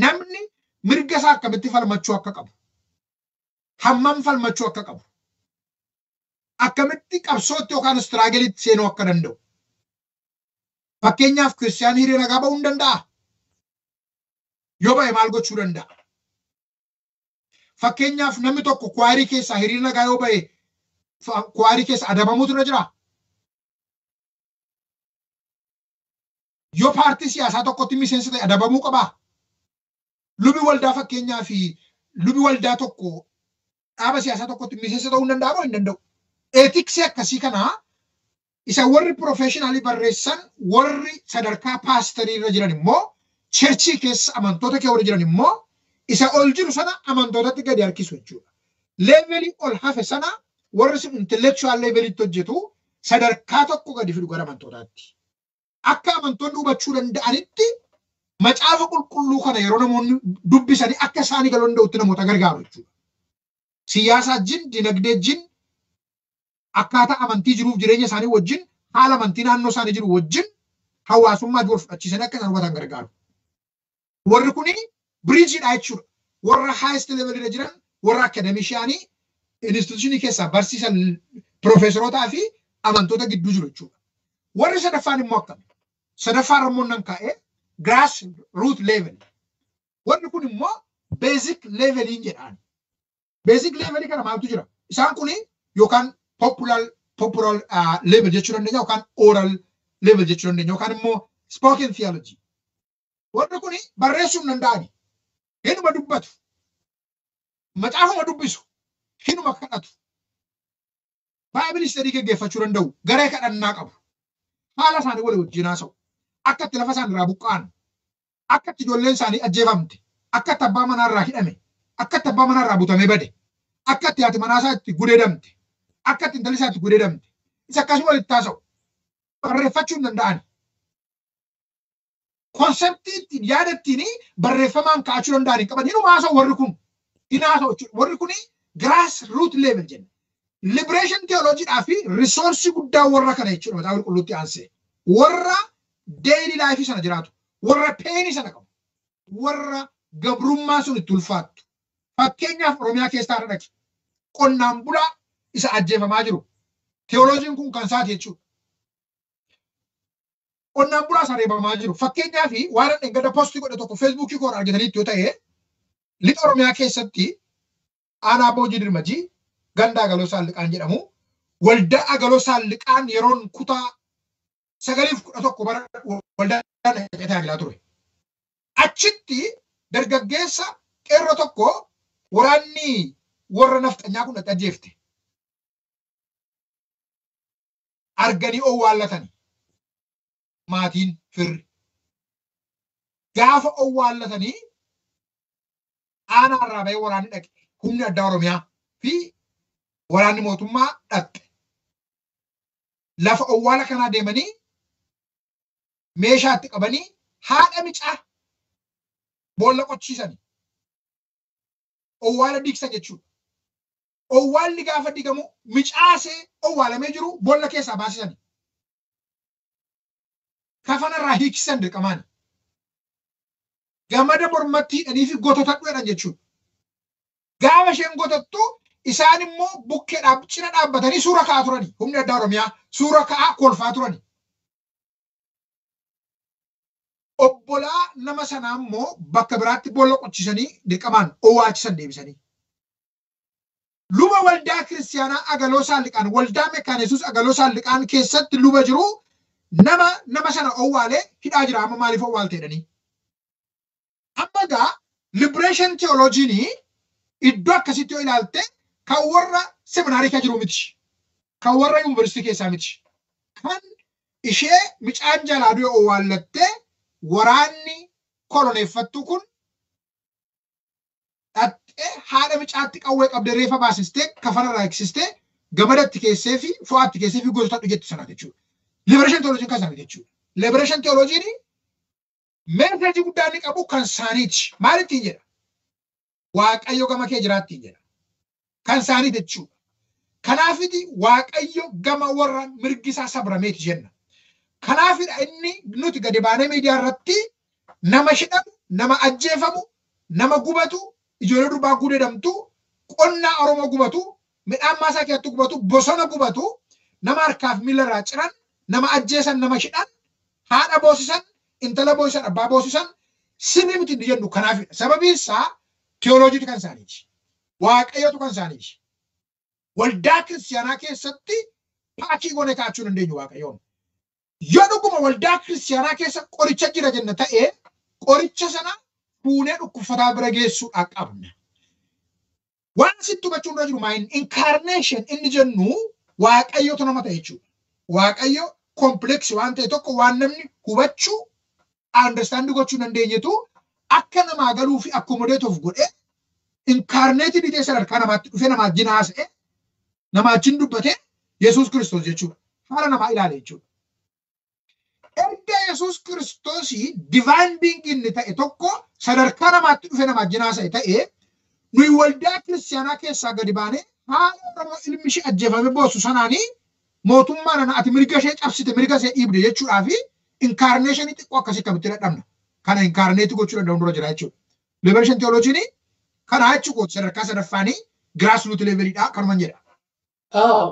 Namni mirga isaa akkamitti falmachuu akka qabu, hammam falmachuu akka qabu, akkamitti qabsootti yookaan struggleitti seenuu akka danda'u. Fakkeenyaaf, kiristiyaan hiriira nagaa ba'uu hin danda'a. Yoo ba'e maal gochuu danda'a? Fakkeenyaaf, namni tokko choirii keessaa hiriira nagaa yoo ba'e choirii keessa adabamuutu irra jira. Yoo paartii siyaasaa tokkotti miseensa ta'e adabamuu qabaa? Lubi waldaa, fakkeenyaaf, lubi waldaa tokko dhaaba siyaasaa tokkotti miseensa ta'uu hin danda'a moo hin danda'u? Ethicsii akkasii kanaa isa warri professionalii barreessan. Warri sadarkaa paasterii irra jiran immoo, churchii keessa amantoota kee warri jiran immoo, isa ol jiru sana amantootatti gadi harkisu jechuudha. Levelii ol hafe sana warri sun intellectual leveliitti hojjetu sadarkaa tokko gadi fidu gara amantootaatti. Akka amantoonni hubachuu danda'anitti macaafa qulqulluu kana yeroo namoonni dubbisanii akka isaanii galuu danda'utti namoota gargaaru jechuudha. Siyaasaa wajjin, dinagdee wajjin, akkaataa amantii jiruuf jireenya isaanii wajjin, haala amantii naannoo isaanii jiru wajjin, hawaasummaa wal fudhachiisanii akka isaan hubatan gargaaru. Warri kuni bridgeiidha jechuudha. Warra highest level irra jiran, warra academicianii institutionii keessaa barsiisan, piroofeesarotaa fi amantoota gidduu jiru jechuudha. Warri sadaffaan immoo akkami? Sadaffaan immoo nan kaa'ee grass root level. Warri kun immoo basic leveliin jedhaan. Basic levelii kana maaltu jira? Isaan kuni yookaan popular level jechuu dandeenya, yookaan oral level jechuu dandeenya, yookaan immoo spoken theology. Warri kuni barreessuu hin danda'ani. Hinuma dubbatu. Macaafuma dubbisu. Hinuma kadhatu. Bible study geggeeffachuu danda'u. Garee kadhannaa qabu. Haala isaanii walii wajjin haasa'u. Akka itti lafa isaanii irraa buqqa'an. Akka itti ijoolleen isaanii ajjeefamte. Akka itti abbaa manaa irraa hidhame. Akka itti abbaa manaa irraa butamee bade. Akka itti haati manaa isaa itti gudeedamte. Akka itti intalli isaa itti gudeedamte. Isa akkasuma walitti haasa'u. Barreeffachuu hin danda'an. Concept ittiin yaada ittiin barreeffamaan kaa'achuu danda'an hin qaban. Hinuma haasa'u warri kun. Hin haasa'u jechuudha. Warri kun grass root level jenna. Liberation theologyidhaa fi resource guddaa warra kana jechuudha Macaafa Qulqulluutti aansee. Warra daily life sana jiraatu. Warra pain sana qabu. Warra gabrummaa sun itti ulfaattu. Fakkeenyaaf, Oromiyaa keessaa irra dhaqi. Qonnaan bulaa isa ajjeefamaa jiru. Theologyn kun kan isaati jechuudha. Qonnaan bulaa isa reebamaa jiru. Fakkeenyaaf, waan dhengada post godhe tokko Facebookii koo argataniitti yoo ta'e, lixa Oromiyaa keessatti aanaa Boojii Dirmajii ganda Agaloo Saalliqaan jedhamu, waldaa Agaloo Saalliqaan yeroon kutaa 9 fi 11 bara waldaa tajaajilaa ture. Achitti dargaggeessa qeerroo tokko waraanni warra nafxanyaa kun ajjeefte. Arganii owwaallatani. Maatiin firri. Gaafa owwaallatanii aanaa irraa bahee waraanni dhaqe. Humni addaa Oromiyaa fi waraanni mootummaa dhaqxe. Lafa owwaala kanaa deemanii meeshaatti qabanii haadha micaa boolla qochiisani. Owwaala diigsan jechuudha. Owwaalli gaafa diigamu micaasee owwaalamee jiru boolla keessaa baasisani. Kafanarraa hiiksisan dirqamaani. Gamada mormatti hidhanii fi gototadhu jedhan jechuudha. Gaafa isheen gotattu isaan immoo bukkee cina dhaabbatanii suura ka'aa turani. Humni addaa Oromiyaa suura ka'aa kolfaa turani. Obbolaa nama sanaa immoo bakka biraatti boolla qochisanii dirqamaan owwaalchisan deebisanii. Luba waldaa kiristiyaanaa Agaloo Saalliqaan, waldaa Mekaanesus Agaloo Saalliqaan keessatti luba jiru, nama nama sana owwaalee hidhaa jira amma, maaliif owwaalte jedhanii. Amma egaa liberation theologyn iddoo akkasitti yoo ilaalte kan warra seminaarii kan jiru miti. Kan warra yuunivarsiitii keessaa miti. Kan ishee micaan jalaa du'e owwaallattee waraanni koloneeffattuu kun dhattee haadha micaatti qawwee qabdee reefa baasistee, kafanarraa eegsistee, gamadatti keessee fi fo'aatti keessee fi goototadhu jettu sana jechuudha. Liberation theologyn kan isaanii jechuudha. Liberation theologyn message guddaa inni qabu kan isaaniiti. Maal ittiin jedha? Waaqayyo gama kee jiraattiin jedha. Kan isaanii jechuudha. Kanaafiti Waaqayyo gama warra mirgi isaa sabrameeti jenna. Kanaafidha inni nuti gadi baanee miidiyaa irratti nama hidhamu, nama ajjeefamu, nama gubatu, ijoollee durbaa gudeedamtu, qonnaa Oromoo gubatu, midhaan maasaa keessatti gubatu, bosona gubatu, nama harkaaf miila irraa ciran, nama ajjeesan, nama hidhan, haadha boosisan, intala boosisan, abbaa boosisan, sirrii miti inni jennu kanaafidha. Sababiin isaa theologyitu kan isaaniiti. Waaqayyotu kan isaaniiti. Waldaa kiristiyaanaa keessatti pack goone kaa'achuu dandeenyu Waaqayyoon. Yoo dhuguma waldaa kiristiyaanaa keessa qoricha jira jenna ta'ee, qoricha sana fuunee dhukkubsataa bira geessuudhaa qabna. Waan sitti hubachuun irra jiru maayin incarnation inni jennu Waaqayyotu nama ta'e jechuudha. Waaqayyo complex waan ta'e tokko, waan namni hubachuu, understand gochuu dandeenyetu, akka namaa galuu fi accommodate of godhee incarnate ta'e sadarkaa namaatti dhufee namaa wajjin haasa'e, namaa wajjin dubbate, Yesuus Kiristoos jechuudha. Haala namaa ilaale jechuudha. Erga Yesuus Kiristoosii divine being inni ta'e tokko sadarkaa namaatti dhufee namaa wajjin haasa'e ta'e, nuyi waldaa kiristiyaanaa keessaa gadi baanee haala Oromoo ilmi ishee ajjeefame boossu sanaanii mootummaa nana ati mirga ishee cabsite, mirga ishee dhiibde jechuudhaa fi incarnation xiqqoo akkasii akkamitti dadhabna. Kana incarnate gochuu danda'u dura jira jechuudha. Liberation theologyn kana jechuudha, sadarkaa sadaffaanii grassroot levelidha kanuman jedha.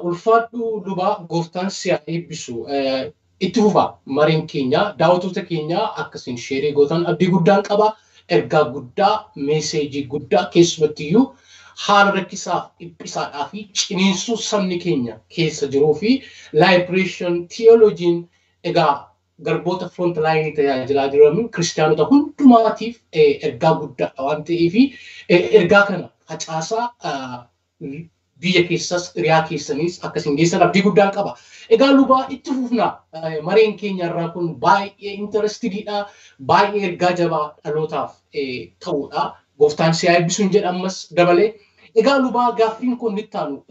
Ulfaadhu lubaa, gooftaan si haa eebbisu. Itti fufa mariin keenya, daawwattoota keenya akkasiin share gootan abdii guddaan qaba. Ergaa guddaa, message guddaa, keessumattiyyuu haala rakkisaaf dhiphisaadhaa fi ciniinsuu sabni keenya keessa jiruu fi liberation theologyn egaa Garboota front line tajaajilaa jiran kiristaanota hundumaatiif ergaa guddaadha waan ta'eef, ergaa kana facaasaa, biyya keessas hiriyaa keessaniis akkasiin geessan abdii guddaan qaba. Egaa lubaa, itti fufna. Mareen keenya irraa kun baay'ee interestedidha. Baay'ee ergaa jabaa dhalootaaf ta'udha. Gooftaan si haa eebbisuun jedha ammas dabalee. Egaa lubaa, gaaffiin kun itti aanu,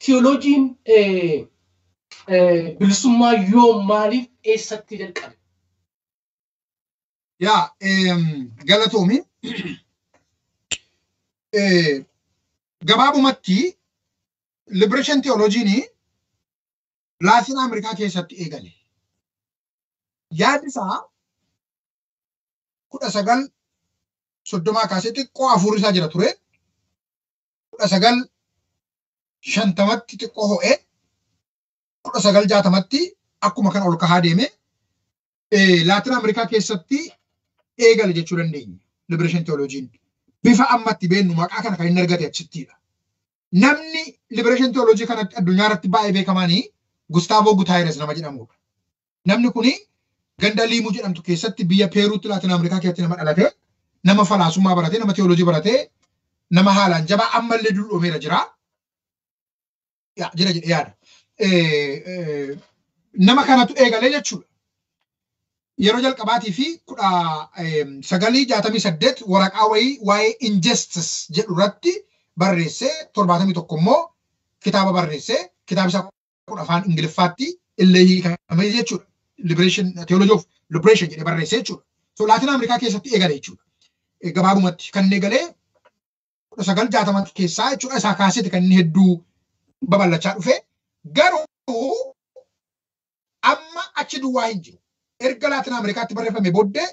tiyooloojiin bilisummaa yoom, maaliif, eessatti jalqabe? Yaa, galatoomi. Gabaabumatti liberation theologiin Laatiin Ameerikaa keessatti eegale. Yaadni isaa 1930 kaasee xiqqoo hafuurri isaa jira ture. 1950tti xiqqoo ho'ee, 1960tti akkuma kana ol kahaa deeme. Laatiin Ameerikaa keessatti eegale jechuu dandeenya. Liberation theologiin bifa ammatti beennu maqaa kana kan inni argate achittidha. Namni liberation theology kanatti addunyaa irratti baay'ee beekamanii Gustavo Gutierrez nama jedhamudha. Namni kuni ganda Liimuu jedhamtu keessatti biyya Peeruutti Laatiin Ameerikaa keessatti nama dhalate, nama falaasummaa barate, nama theology barate, nama haalaan jabaa, ammallee dulloomeera jira. Jira jedhee yaada. Nama kanatu eegalee jechuudha. Yeroo jalqabaatii fi 1968 waraqaa wayii waa'ee injustice jedhu irratti barreessee, 71 immoo kitaaba barreessee, kitaaba isaa kun afaan Ingiliffaatti illee hiikame jechuudha. Liberation, Theology of Liberation jedhee barreessee jechuudha. So Laatiin Ameerikaa keessatti eegale jechuudha. Gabaabumatti kan inni eegalee 1960 keessaa jechuudha. Isaa kaaseeti kan inni hedduu babal'achaa dhufe. Garuu amma achi duwwaa hin jiru. Erga Laatiin Ameerikaatti barreeffame booddee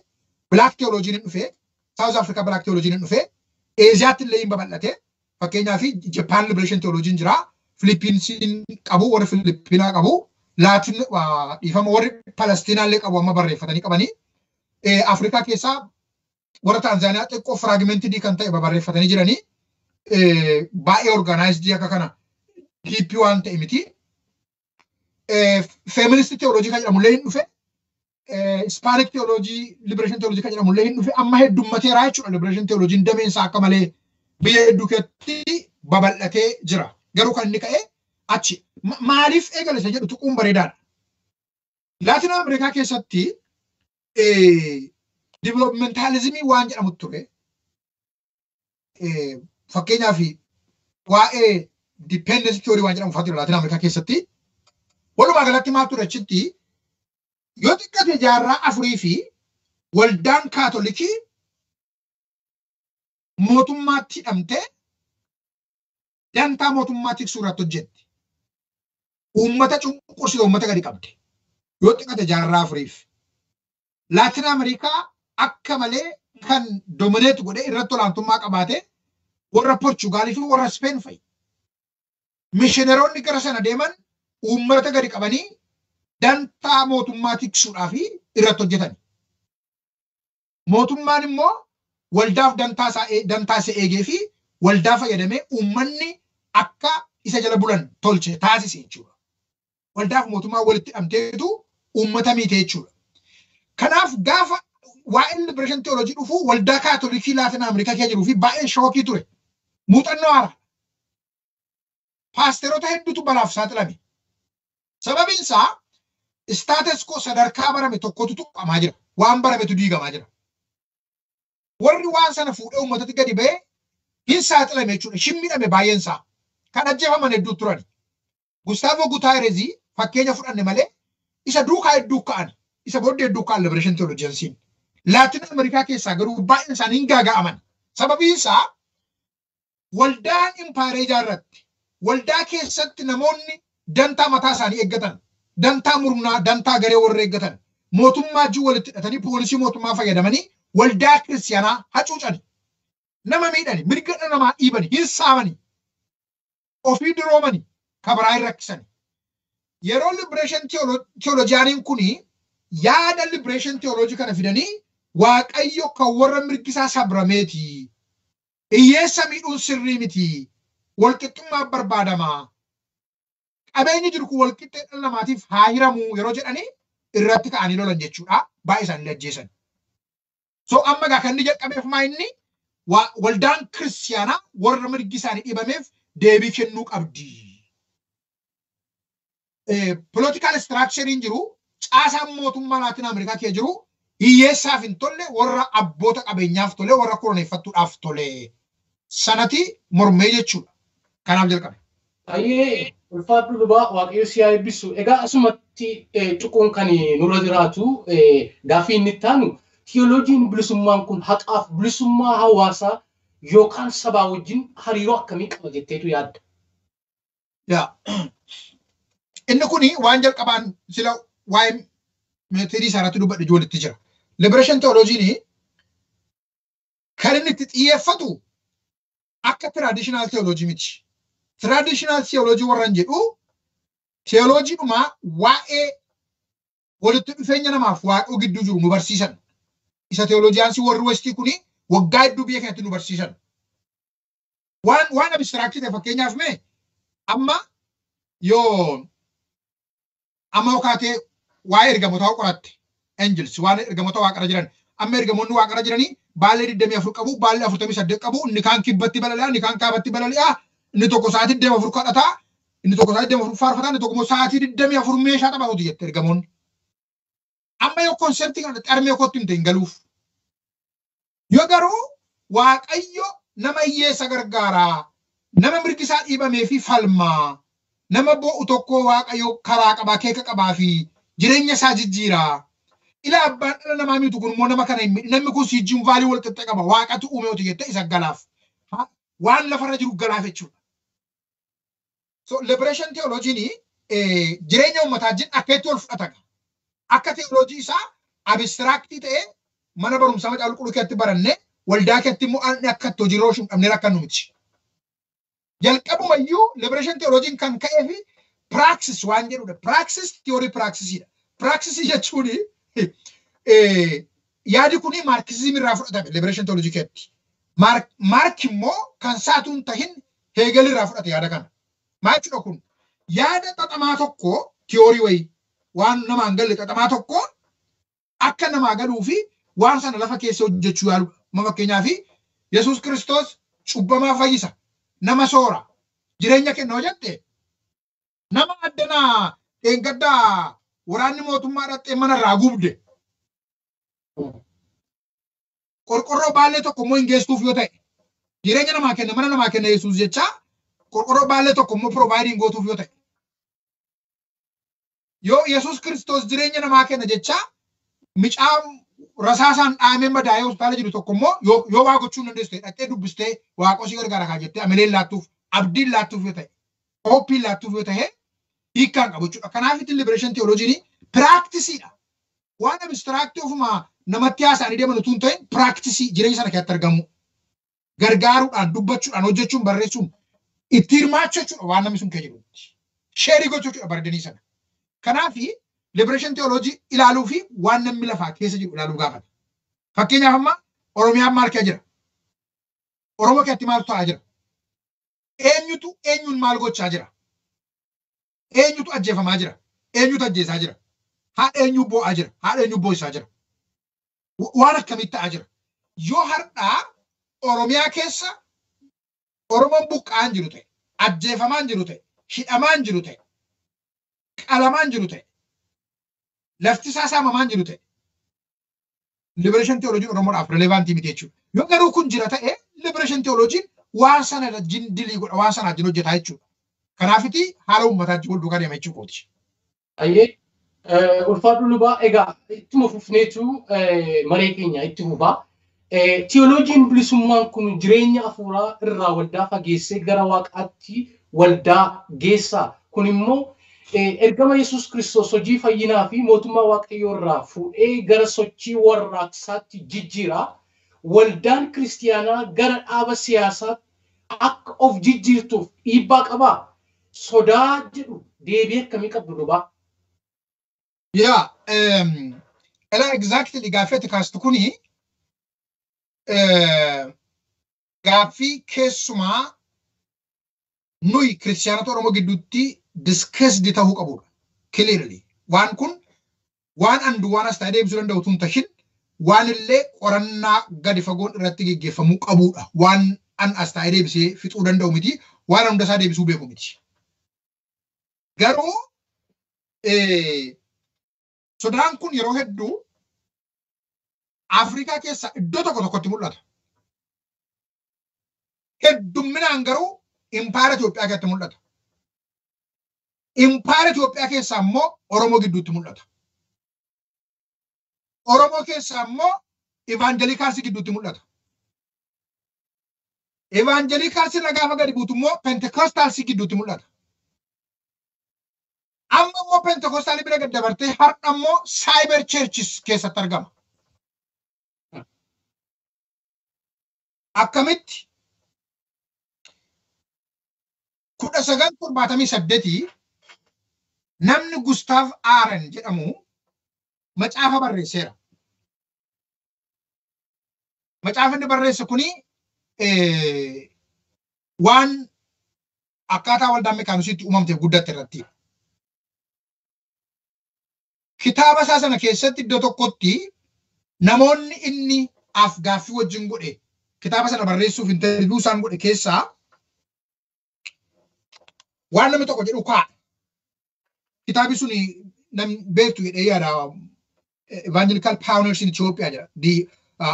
Black Theologiin hin dhufe, South Africa Black Theologiin hin dhufe, Eeziyaatti illee hin babal'ate. Fakkeenyaaf Japan Liberation Theologiin jira. Filiippiinsiin qabu, warri Filiippiinaa qabu, Laatiin, dhiifama, warri Palestiinaa illee qabu, amma barreeffatanii qabanii. Afrikaa keessaa warra Taanzaaniyaa xiqqoo fragmented kan ta'e barreeffatanii jiranii. Baay'ee organized akka kana deep waan ta'e miti. Feminist theology kan jedhamu illee hin dhufe. Hispanic theology, liberation theology kan jedhamu illee hin dhufe. Amma heddummateera jechuudha. Liberation theology dameen isaa akka malee biyya hedduu keessatti babal'atee jira. Garuu kan inni ka'e achi. Maaliif eegale isa jedhu tuquun bareedaadha. Laatiin Ameerikaa keessatti developmentalismii waan jedhamu ture. Fakkeenyaaf waa'ee dependency theory waan jedhamu fa'aa ture Laatiin Ameerikaa keessatti. Walumaa galatti maal ture achitti? Yoo xiqqate jaarraa afurii fi waldaan Kaatolikii mootummaatti hidhamtee dantaa mootummaa tiksuu irratti hojjetti. Uummata cunqursite, uummata gadi qabde. Yoo xiqqate jaarraa afuriif. Laatiin Ameerikaa akka malee kan dominate godhee irratti olaantummaa qabaate warra Porchugaalii fi warra Speen fa'i. Mishineroonni gara sana deeman uummata gadi qabanii dantaa mootummaa tiksuudhaaf irratti hojjetan. Mootummaan immoo waldaaf dantaa isa eegee fi waldaa fayyadamee uummanni akka isa jala bulan tolche, taasise jechuudha. Waldaaf mootummaa walitti hidhamteetu uummata miite jechuudha. Kanaaf gaafa waa'een liberation theology dhufu waldaa Kaatolikii Laatiin Ameerikaa keessa jiruu fi baay'ee shock ture. Muuxannoo haaraa. Paasteroota hedduutu balaaf saaxilame. Sababiin isaa status quo, sadarkaa barame tokkotu tuqamaa jira. Waan barametu diigamaa jira. Warri waan sana fuudhee uummatatti gadi ba'ee hin saaxilame jechuudha. Shin miidhame baay'een isaa. Kan ajjeefaman hedduu turani. Gustavo Gutierrez fakkeenya fudhanne malee isa duukaa hedduu ka'an. Isa booddee hedduu ka'an liberation theologiansiin. Laatiin Ameerikaa keessaa garuu baay'een isaanii hin gaaga'aman. Sababiin isaa waldaan impaayera ijaarratti. Waldaa keessatti namoonni dantaa mataa isaanii eeggatan. Dantaa murnaa, dantaa garee warra eeggatan. Mootummaa wajjin walitti hidhatanii poolisii mootummaa fayyadamanii waldaa kiristiyaanaa hacuucani. Nama miidhani, mirga dhala namaa dhiibani, hin saamani. Ofii duroomani, kabaraa hin rakkisani. Yeroo liberation theologianiin kuni yaada liberation theology kana fidanii, Waaqayyo kan warra mirgisaa sabrameeti. Hiyyeessa miidhuun sirrii miti. Walqixxummaa barbaadama. Qabeenyi jiru kun walqixxee dhala namaatiif haa hiramu yeroo jedhanii Irratti ka'anii lolan jechuudha. Baay'ee isaanii ajjeesan. So amma gaa kan inni jalqabeef maa inni waldaan kiristiyaanaa warra mirgi isaanii dhiibameef deebii kennuu qabdi. Political structure jiru, caasaan mootummaa Laatiin Ameerikaa kee jiru hiyyeessaaf hin tolle, warra abboota qabeenyaaf tole, warra koloneeffattuudhaaf tole. Sanati mormee jechuudha. Kanaaf jalqabe. Baay'ee ulfaadhu lubaa, Waaqayyo si haa eebbisu. Egaa asumatti tuquun kan nurra jiraatu gaaffii inni itti aanu, tiyooloojiin bilisummaan kun haqaaf bilisummaa hawaasaa yookaan sabaa wajjin hariiroo akkamii qaba jetteetu yaadda? Yaa. Inni kuni waan jalqabaan sila waa'ee methodii isaa irratti dubbadhe ijoolletti jira. Liberation theology kan inni itti xiyyeeffatu akka traditional theology miti. Traditional theology warran jedhu theologyidhuma waa'ee walitti dhufeenya namaaf waaqoo gidduu jiru nu barsiisan. Isa theologiansii warri westii kuni waggaa hedduu biyya keenyatti nu barsiisan. Waan abstract ta'e, fakkeenyaaf mee amma yoo amma kaatee waa'ee ergamootaa qoratte, angels, waan ergamoota waaqarra jiran, amma ergamoonni waaqarra jiranii baallee 24 qabu, baallee 48 qabu, inni kaan kibbatti balali'a, inni kaan kaabatti balali'a, inni tokko sa'aatii 24 kadhataa, inni tokko sa'aatii 24 faarfataa, inni tokko immoo sa'aatii 24 meeshaa taphatuuti jette ergamoonni. Amma yoo conceptii kana xarmee kootti himte hin galuuf. Yoo garuu Waaqayyo nama hiyyeessa gargaaraa, nama mirgi isaa dhiibamee fi falmaa, nama boo'u tokko Waaqayyo karaa qabaa, keeka qabaa fi jireenya isaa jijjiiraa. Ila abbaan dhala namaa miitu kun immoo nama kana hin miidhe, namni kun siijjiin value wal qixxe qaba, Waaqatu uume oti jettee isa galaaf. Waan lafarra jiru galaaf jechuudha. So liberation theology jireenya uummataa wajjin akka itti wal fudhata. Akka theology isaa abstractii ta'ee mana barumsaa Macaafa Qulqulluu keessatti baranne, waldaa keessatti immoo akka itti hojii irra dhabnee rakkannu miti. Jalqabumayyuu liberation theology kan ka'ee fi praxis waan jedhudha. Praxis theory praxisiidha. Praxisii jechuun yaadi kuni Marxism irraa fudhatame liberation theology keessatti. Marx immoo kan saatuun tahin Hegel irraa fudhate yaada kana. Maal jechuudha kun? Yaada xaxamaa tokko, theory wayii waan namaan galle xaxamaa tokko akka namaa galuu fi waan sana lafa keessa hojjechuu yaalu. Ma fakkeenyaaf Yesuus Kiristoos cubbamaa fayyisa, nama soora, jireenya kenna hojjette, nama addanaa dheengaddaa waraanni mootummaa dhaqxee mana irraa gubde qorqorroo baallee tokko immoo hin geessuuf yoo ta'e, jireenya namaa kenna, mana namaa kenna Yesuus jechaa qorqorroo baallee tokko immoo provide hin gootuuf yoo ta'e, yoo Yesuus Kiristoos jireenya namaa kenna jechaa micaa rasaasaan dhaamee madaa'ee hospitaala jiru tokko immoo yoo waa gochuu hin dandeessu ta'e, dhaqxee dubbistee Waaqoo si gargaara kaa jettee amileen laattuuf, abdiin laattuuf yoo ta'e, hopeiin laattuuf yoo ta'e, hiikkaan qabu jechuudha. Kanaaf itti liberation theology practiceiidha. Waan abstractii ofuma namatti haasa'anii deeman utuu hin ta'in, practiceii jireenya sana keessatti argamu. Gargaaruudhaan, dubbachuudhaan, hojjechuun, barreessuun, itti hirmaachuu jechuudha waan namni sun kee jirutti. Share gochuu jechuudha burdenii sana. Kanaafi liberation theology ilaaluu fi waan namni lafaa keessa jiru ilaaluu gaafata. Fakkeenyaaf amma Oromiyaan maal keessa jira? Oromoo keessatti maaltu ta'aa jira? Eenyutu eenyuun maal gochaa jira? Eenyutu ajjeefamaa jira? Eenyutu ajjeesaa jira? Haadha eenyu boo'aa jira? Haadha eenyu boo'isaa jira? Waan akkamitti ta'aa jira? Yoo har'aa Oromiyaa keessa Oromoon buqqa'aan jiru ta'e, ajjeefamaan jiru ta'e, hidhamaan jiru ta'e, qalamaan jiru ta'e, lafti isaa saamamaan jiru ta'e, liberation theology Oromoodhaaf relevantii miti jechuudha. Yoo garuu kun jira ta'e, liberation theology waan sana jindilii godha, waan sana wajjin hojjetaa jechuudha. Kanaafiti haala uummataa wajjin wal duukaa deema jechuu kooti. Ayyee, ulfaadhu lubaa, egaa ittuma fufneetu maree keenya itti fufaa. Tiyooloojiin bilisummaan kun jireenya hafuuraa irraa waldaa fageessee gara Waaqaatti waldaa geessaa. Kun immoo ergama Yesuus Kiristoos hojii fayyinaa fi mootummaa Waaqayyoo irraa fuudhee gara sochii warraaqsaatti jijjiira. Waldaan kiristiyaanaa gara dhaaba siyaasaatti akka of jijjiirtuuf dhiibbaa qabaa? Sodaa jedhu deebii akkamii qabdu lubaa? Yaa, elaa, exactly gaaffii ati kaastu kuni gaaffii keessumaa nuyi kiristiyaanota Oromoo gidduutti discussed ta'uu qabudha. Clearly. Waan kun Waan an duwwaan as taa'ee deebisuu danda'u tun tashin waan illee qorannaa gadi fagoon irratti geggeeffamuu qabudha. Waan an as taa'ee deebisee fixuu danda'u miti. Waan hunda isaa deebisuu beeku miti. Garuu sodaan kun yeroo hedduu Afrikaa keessa iddoo tokko tokkotti mul'ata. Heddumminaan garuu impaayera Itoophiyaa keessatti mul'ata. Impaayera Itoophiyaa keessaa immoo Oromoo gidduutti mul'ata. Oromoo keessaa immoo Evangelicals gidduutti mul'ata. Evangelicals irra gaafa gadi buutu immoo Pentecostals gidduutti mul'ata. Amma immoo Pentecostal bira gad dabartee har'a immoo Cyber Churches keessatti argama. Akkamitti 1978 namni Gustav Aaron jedhamu macaafa barreesseera. Macaafni barreesse kuni waan akkaataa waldaan mekaanisiitti uumamteef guddatte irratti. Kitaaba isaa sana keessatti iddoo tokkotti namoonni inni af-gaaffii wajjin godhe kitaaba sana barreessuuf interview isaan godhe keessaa waan namni tokko jedhu kaa'a. Kitaabni suni namni beektu jedhee yaada Evangelical Pioneers in Ethiopia jedha. The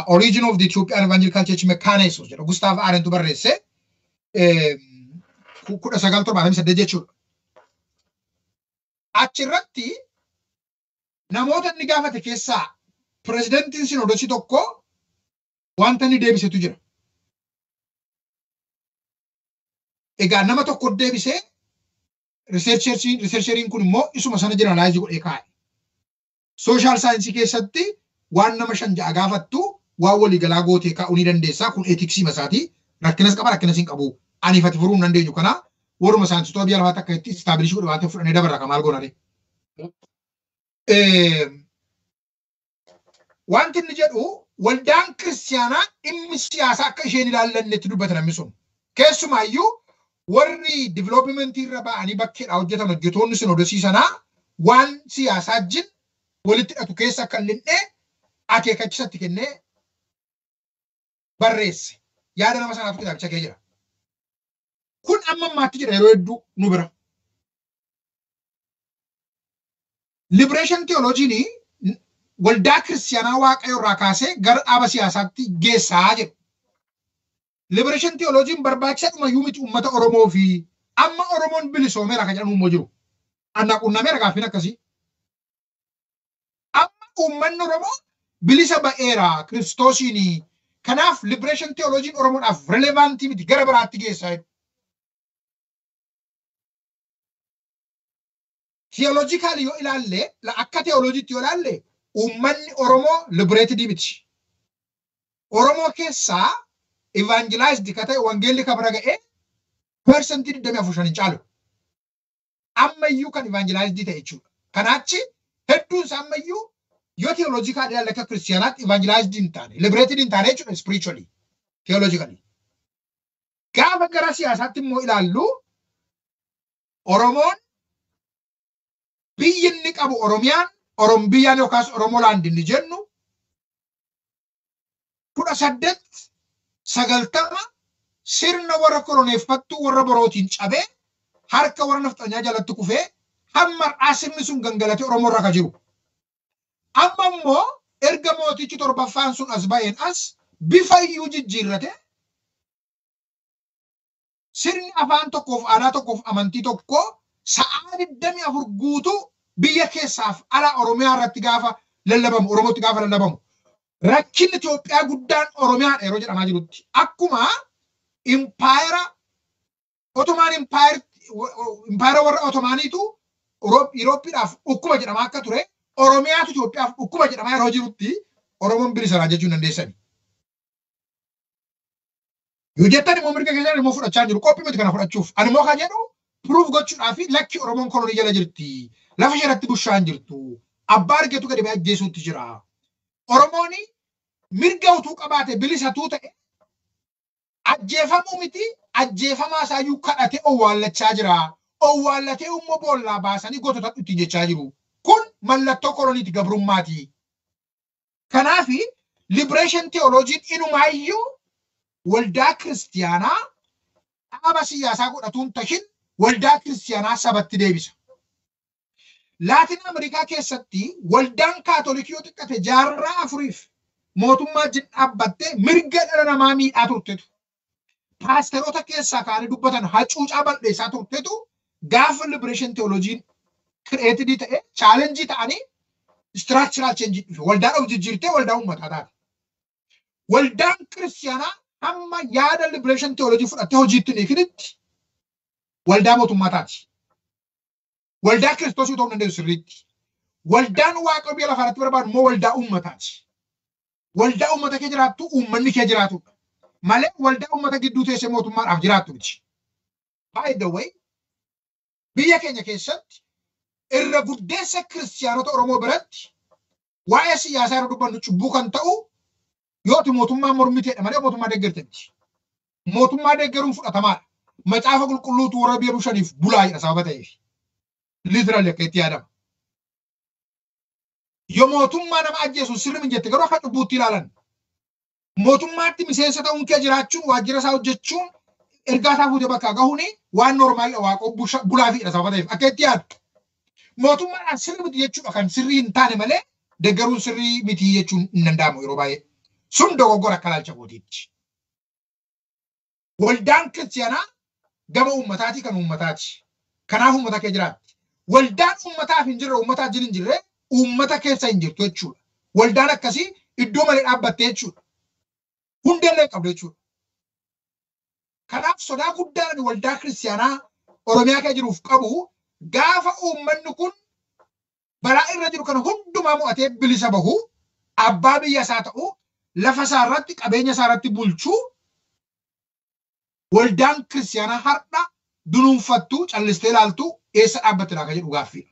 Origin of the Ethiopian Evangelical Church Mechanism jedha. Gustav Arentu barreesse 1978 jechuudha. Achirratti namoota inni gaafate keessaa pirezidantiin sinoodosii tokko wanta inni deebisetu jira. Egaa nama tokko deebisee researcheriin kun immoo isuma sana generalize godhee kaa'e. Social science keessatti waan nama 5-6 gaafattu waan waliigalaa gootee kaa'uu ni dandeessaa. Kun ethicsii masaati. Rakkinas qaba rakkinas hin qabu. Aniif ati furuu hin dandeenyu kana warruma saayinsistoota biyya lafaatti akka itti establish godhe waan ta'eef fudhannee dabarra kan maal goonare. Wanti inni jedhu waldaan kiristiyaanaa dhimmi siyaasaa akka isheen ilaallannetti dubbata namni sun. Keessumaayyuu warri developmentii irra ba'anii bakkeedhaa hojjetan hojjetoonni sinoodosii sanaa waan siyaasaa wajjin walitti hidhatu keessa akka hin linne akeekachisatti kennee barreesse. Yaada nama sanaatu kitaabicha kee jira. Kun amma ammaatti jira yeroo hedduu nu bira. Liberation theology waldaa kiristiyaanaa waaqayyo irraa kaasee gara dhaaba siyaasaatti geessaa jedhu. Liberation theology barbaachisaadhuma iyyuu miti uummata Oromoo fi amma Oromoon bilisoomeera kan jedhamu immoo jiru. Annaa qunnameera gaaffiin akkasii. Amma uummanni Oromoo bilisa ba'eera kiristoosiin. Kanaaf liberation theology Oromoodhaaf relevantii miti gara biraatti geessaa jedhu. Theologically yoo ilaalle akka theologiitti yoo ilaalle uummanni Oromoo liberated miti. Oromoo keessaa evangelized ka ta'e wangeelli ka bira ga'e 24% hin caalu. Ammayyuu kan evangelized ta'e jechuudha. Kanaachi hedduun isaa ammayyuu yoo theological ilaalle akka kiristiyaanaatti evangelized hin taane liberated hin taane jechuudha spiritually theologically. Gaafa gara siyaasaatti immoo ilaallu Oromoon biyyi inni qabu Oromiyaan Orombiyyaan yookaas Oromoolaand inni jennu 1890 sirna warra koloneeffattuu warra borootiin cabee harka warra nafxanyaa jalatti kufee hamma har'aa sirni sun gangalatee Oromoo irra ka jiru. Amma immoo erga mootichi torbaffaan sun as ba'een as bifa iyyuu jijjiirrate sirni afaan tokkoof aadaa tokkoof amantii tokkoo sa'aa 24 guutuu biyya keessaaf ala Oromiyaa irratti gaafa lallabamu Oromootti gaafa lallabamu rakkinni Itoophiyaa guddaan Oromiyaadha yeroo jedhamaa jirutti akkuma impaayera Otomaan impaayera warra Otomaaniitu Yuurooppiidhaaf dhukkuba jedhamaa akka ture Oromiyaatu Itoophiyaaf dhukkuba jedhamaa yeroo jirutti Oromoon bilisanaa jechuu dandeessani. Yoo jettan immoo mirga keessan immoo fudhachaa jiru qophii miti kana fudhachuuf ani immoo kan jedhu proof gochuudhaaf lakki Oromoon kolonii jala jirti. Lafa isheerratti bushaan jirtu. Abbaa argatu gadi ba'ee ajjeesuutti jira. Oromoon mirga utuu qabaate bilisatuu ta'e ajjeefamuu miti ajjeefamaa isaayyuu kadhatee owwaallachaa jira. Owwaallatee immoo boollaa baasanii gootota ittiin jechaa jiru. Kun mallattoo koloniiti, gabrummaati. Kanaafi liberation theologiin inumaayyuu waldaa kiristiyaanaa dhaaba siyaasaa godhatuun tahin waldaa kiristiyaanaa sabatti deebisa. Laatin Ameerikaa keessatti waldaan Kaatolikii yoo xiqqate jaarraa 4 mootummaa wajjin dhaabbattee mirga dhala namaa miidhaa turtetu. Paasteroota keessaa kaanii dubbatan hacuucaa bal'eessaa turtetu gaafa liberation theologiin created ta'e challenge ta'anii structural change dhufe. Waldaan of jijjiirtee waldaa uummataa taate. Waldaan kiristiyaanaa hamma yaada liberation theology fudhattee hojiitti hin hiikinitti waldaa mootummaa taati. Waldaa Kiristoosii ta'uu dandeessu sirriitti. Waldaan Waaqa biyya lafaa irratti barbaadu immoo waldaa uummataati. Waldaa uummata kee jiraattu, uummanni kee jiraatudha. Malee waldaa uummata gidduu teessee mootummaadhaaf jiraattu miti. By the way, biyya keenya keessatti irra guddeessa kiristiyaanota Oromoo biratti waa'ee siyaasaa yeroo dubbannu cubbuu kan ta'u yooti mootummaa mormiteedha malee mootummaa deeggartee miti. Mootummaa deeggaruun fudhatamaadha. Macaafa qulqulluutu warra biyya bushaniif bulaa jedha sababa ta'eef. Literally akka itti yaadama. Yoo mootummaa nama ajjeesu sirri min jette garuu akka cubbuutti ilaalan. Mootummaatti miseensa ta'uun kee jiraachuun, waajjira isaa hojjechuun, ergaa isaa fuutee bakka gahuun waan normaalidha, Waaqoo bulaafiidha sababa ta'eef akka itti yaadu. Mootummaadhaan sirri miti jechuudha kan sirrii hin taane malee deeggaruun sirrii miti jechuun hin danda'amu yeroo baay'ee. Sun dogoggora akka ilaalcha kootiitti. Waldaan kiristiyaanaa gama uummataati, kan uummataati. Kanaaf uummata kee jiraatti. Waldaan uummataaf hin jirre, uummataa wajjin hin jirre, uummata keessa hin jirtu jechuudha. Waldaan akkasii iddoo malee dhaabbattee jechuudha. Hundeellee hin qabdu jechuudha. Kanaaf sodaa guddaan waldaa kiristiyaanaa Oromiyaa keessa jiruuf qabu, gaafa uummanni kun balaa irra jiru kana hundumaa mo'atee bilisa bahu, abbaa biyya isaa ta'u, lafa isaa irratti, qabeenya isaa irratti bulchuu, waldaan kiristiyaanaa har'a dunuunfattu callistee ilaaltu eessa dhaabbattedha kan jedhu gaaffiidha.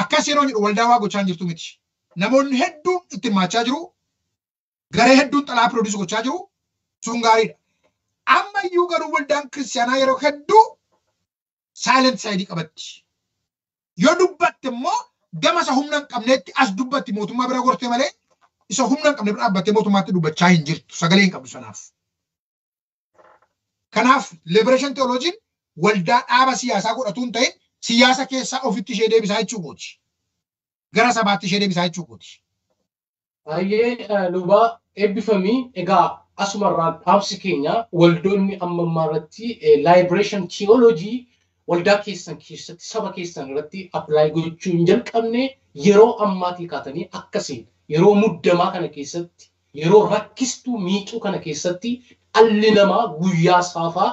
Akkas yeroo jedhu waldaa waa gochaa hin jirtu miti. Namoonni hedduun itti hirmaachaa jiru. Garee hedduun xalaa produce gochaa jiru. Sun gaariidha. Ammayyuu garuu waldaan kiristiyaanaa yeroo hedduu silent side qabatti. Yoo dubbatte immoo gama isa humna hin qabneetti as dubbatti, mootummaa bira gortee malee isa humna hin qabne bira dhaabbattee mootummaatti dubbachaa hin jirtu. Sagalee hin qabdu sanaaf. Kanaaf liberation theologiin waldaa dhaaba siyaasaa godhatu hin ta'in siyaasa keessaa ofitti ishee deebisaa jechuu kooti. Gara sabaatti ishee deebisaa jechuu kooti. Baay'ee lubaa eebbifamii. Egaa asumarraan dhaamsi keenya, waldoonni amma ammaa irratti liberation theology waldaa keessan keessatti saba keessan irratti apply gochuu hin jalqabne, yeroo ammaatii kaatanii akkasiin yeroo muddamaa kana keessatti, yeroo rakkistuu miicuu kana keessatti, dhalli namaa guyyaa saafaa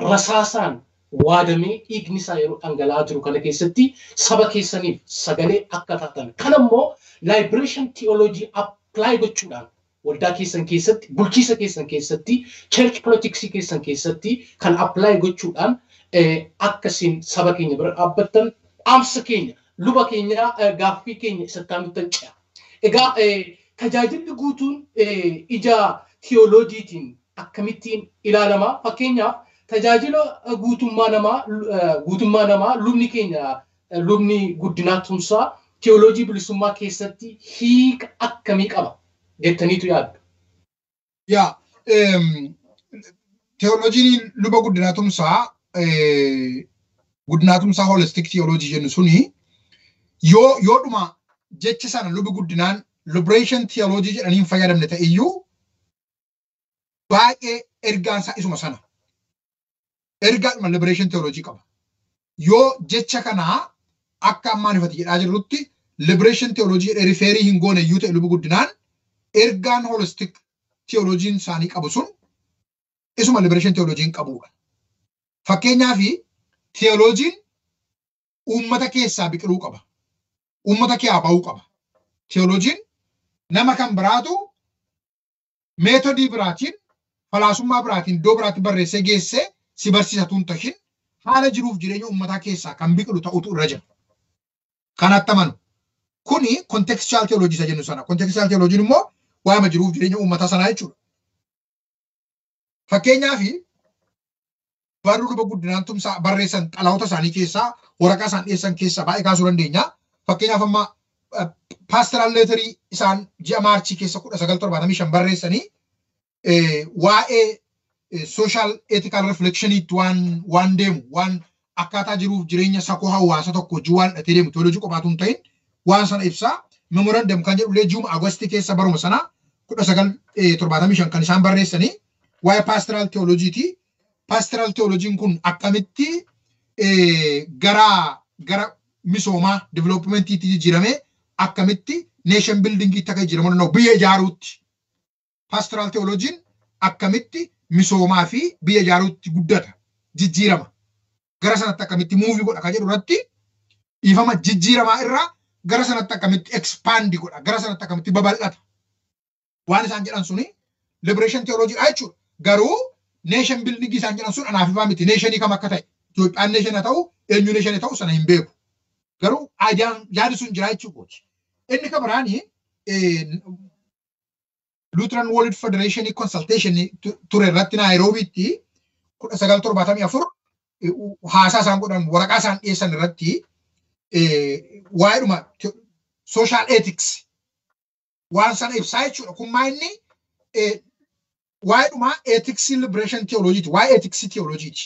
rasaasaan waadamee dhiigni isaa yeroo dhangala'aa jiru kana keessatti saba keessaniif sagalee akka taatan, kan ammoo liberation theology apply gochuudhaan waldaa keessan keessatti, bulchiisa keessan keessatti, church politics keessan keessatti kan apply gochuudhaan akkasiin saba keenya bira dhaabbattan dhaamsa keenya. Luba keenya, gaaffii keenya isatti aanutti ce'a. Egaa tajaajilli guutuun ija theoloojiitiin akkamittiin ilaalama? Fakkeenyaaf tajaajila guutummaa namaa lubni keenya, lubni Guddinaa Tumsaa, teoloojii bilisummaa keessatti hiika akkamii qaba jettaniitu yaaddu? Yaa, teoloojiin luba Guddinaa Tumsaa, Guddinaa Tumsaa holistic theology jennu suni, yoo yoodhuma jecha sana lubi Guddinaan liberation theology jedhanii hin fayyadamne ta'e iyyuu, baay'ee ergaan isaa isuma sana. Ergaadhuma liberation theology qaba. Yoo jecha kanaa akka ammaan ifati jedhaa jirrutti liberation theology jedhee refer hin goone iyyuu ta'e, lubi Guddinaan ergaan holistic theologiin isaanii qabu sun isuma liberation theologiin qabudha. Fakkeenyaaf theologiin uummata keessaa biqiluu qaba. Uummata keessaa bahuu qaba. Theologiin nama kan biraatu method biraatiin, falaasummaa biraatiin, iddoo biraatti barreessee geessee si barsiisatu hin tahin, haala jiruuf jireenya uummataa keessaa kan biqilu ta'utu irra jira. Kanatti amanu. Kuni contextual theology isa jennu sana. Contextual theology immoo waa'ima jiruuf jireenya uummataa sanaa jechuudha. Fakkeenyaaf Barruu Luba Guddinaan Tumsaa barreessan xalayoota isaanii keessaa, waraqaa isaan dhiyeessan keessaa baay'ee kaasuu dandeenya. Fakkeenyaaf amma pastoral letterii isaan ji'a Maarchii keessa 1975 barreessanii waa'ee social ethical reflectioniitti waan deemu, waan akkaataa jiruuf jireenya sakoo hawaasa tokko hojii waan hidhatee deemu, teoloojii qofaatu hin ta'in waan sana ibsaa. Memorandum kan jedhullee ji'uma Agostii keessa baruma sana 1975 kan isaan barreessanii waa'ee pastoral theologyiti. Pastoral theologyn kun akkamitti gara misoomaa developmentiitti jijjiiramee akkamitti nation buildingiitti akka jijjiiramuu danda'u, biyya ijaaruutti. Pastoral theologyn akkamitti misoomaa fi biyya ijaaruutti guddata, jijjiirama. Gara sanatti akkamitti move godha kan jedhu irratti, dhiifama, jijjiiramaa irraa gara sanatti akkamitti expand godha, gara sanatti akkamitti babal'ata. Waan isaan jedhan suni liberation theology dha jechuudha. Garuu nation building isaan jedhan sun anaaf ifaa miti. Nationii kam akka ta'e, Itoophiyaan nation haa ta'u, eenyu nation haa ta'u, sana hin beeku. Garuu ideaan yaadi sun jira jechuudha. Inni kan biraani Lutheran World Federation consultation ture irratti Naayiroobiitti 1974 haasaa isaan godhan, waraqaa isaan dhiyeessan irratti waa'eedhuma social ethics waan sana ibsaa jechuudha. Kun maa inni waa'eedhuma ethics liberation theology, waa'ee ethics theologyiti.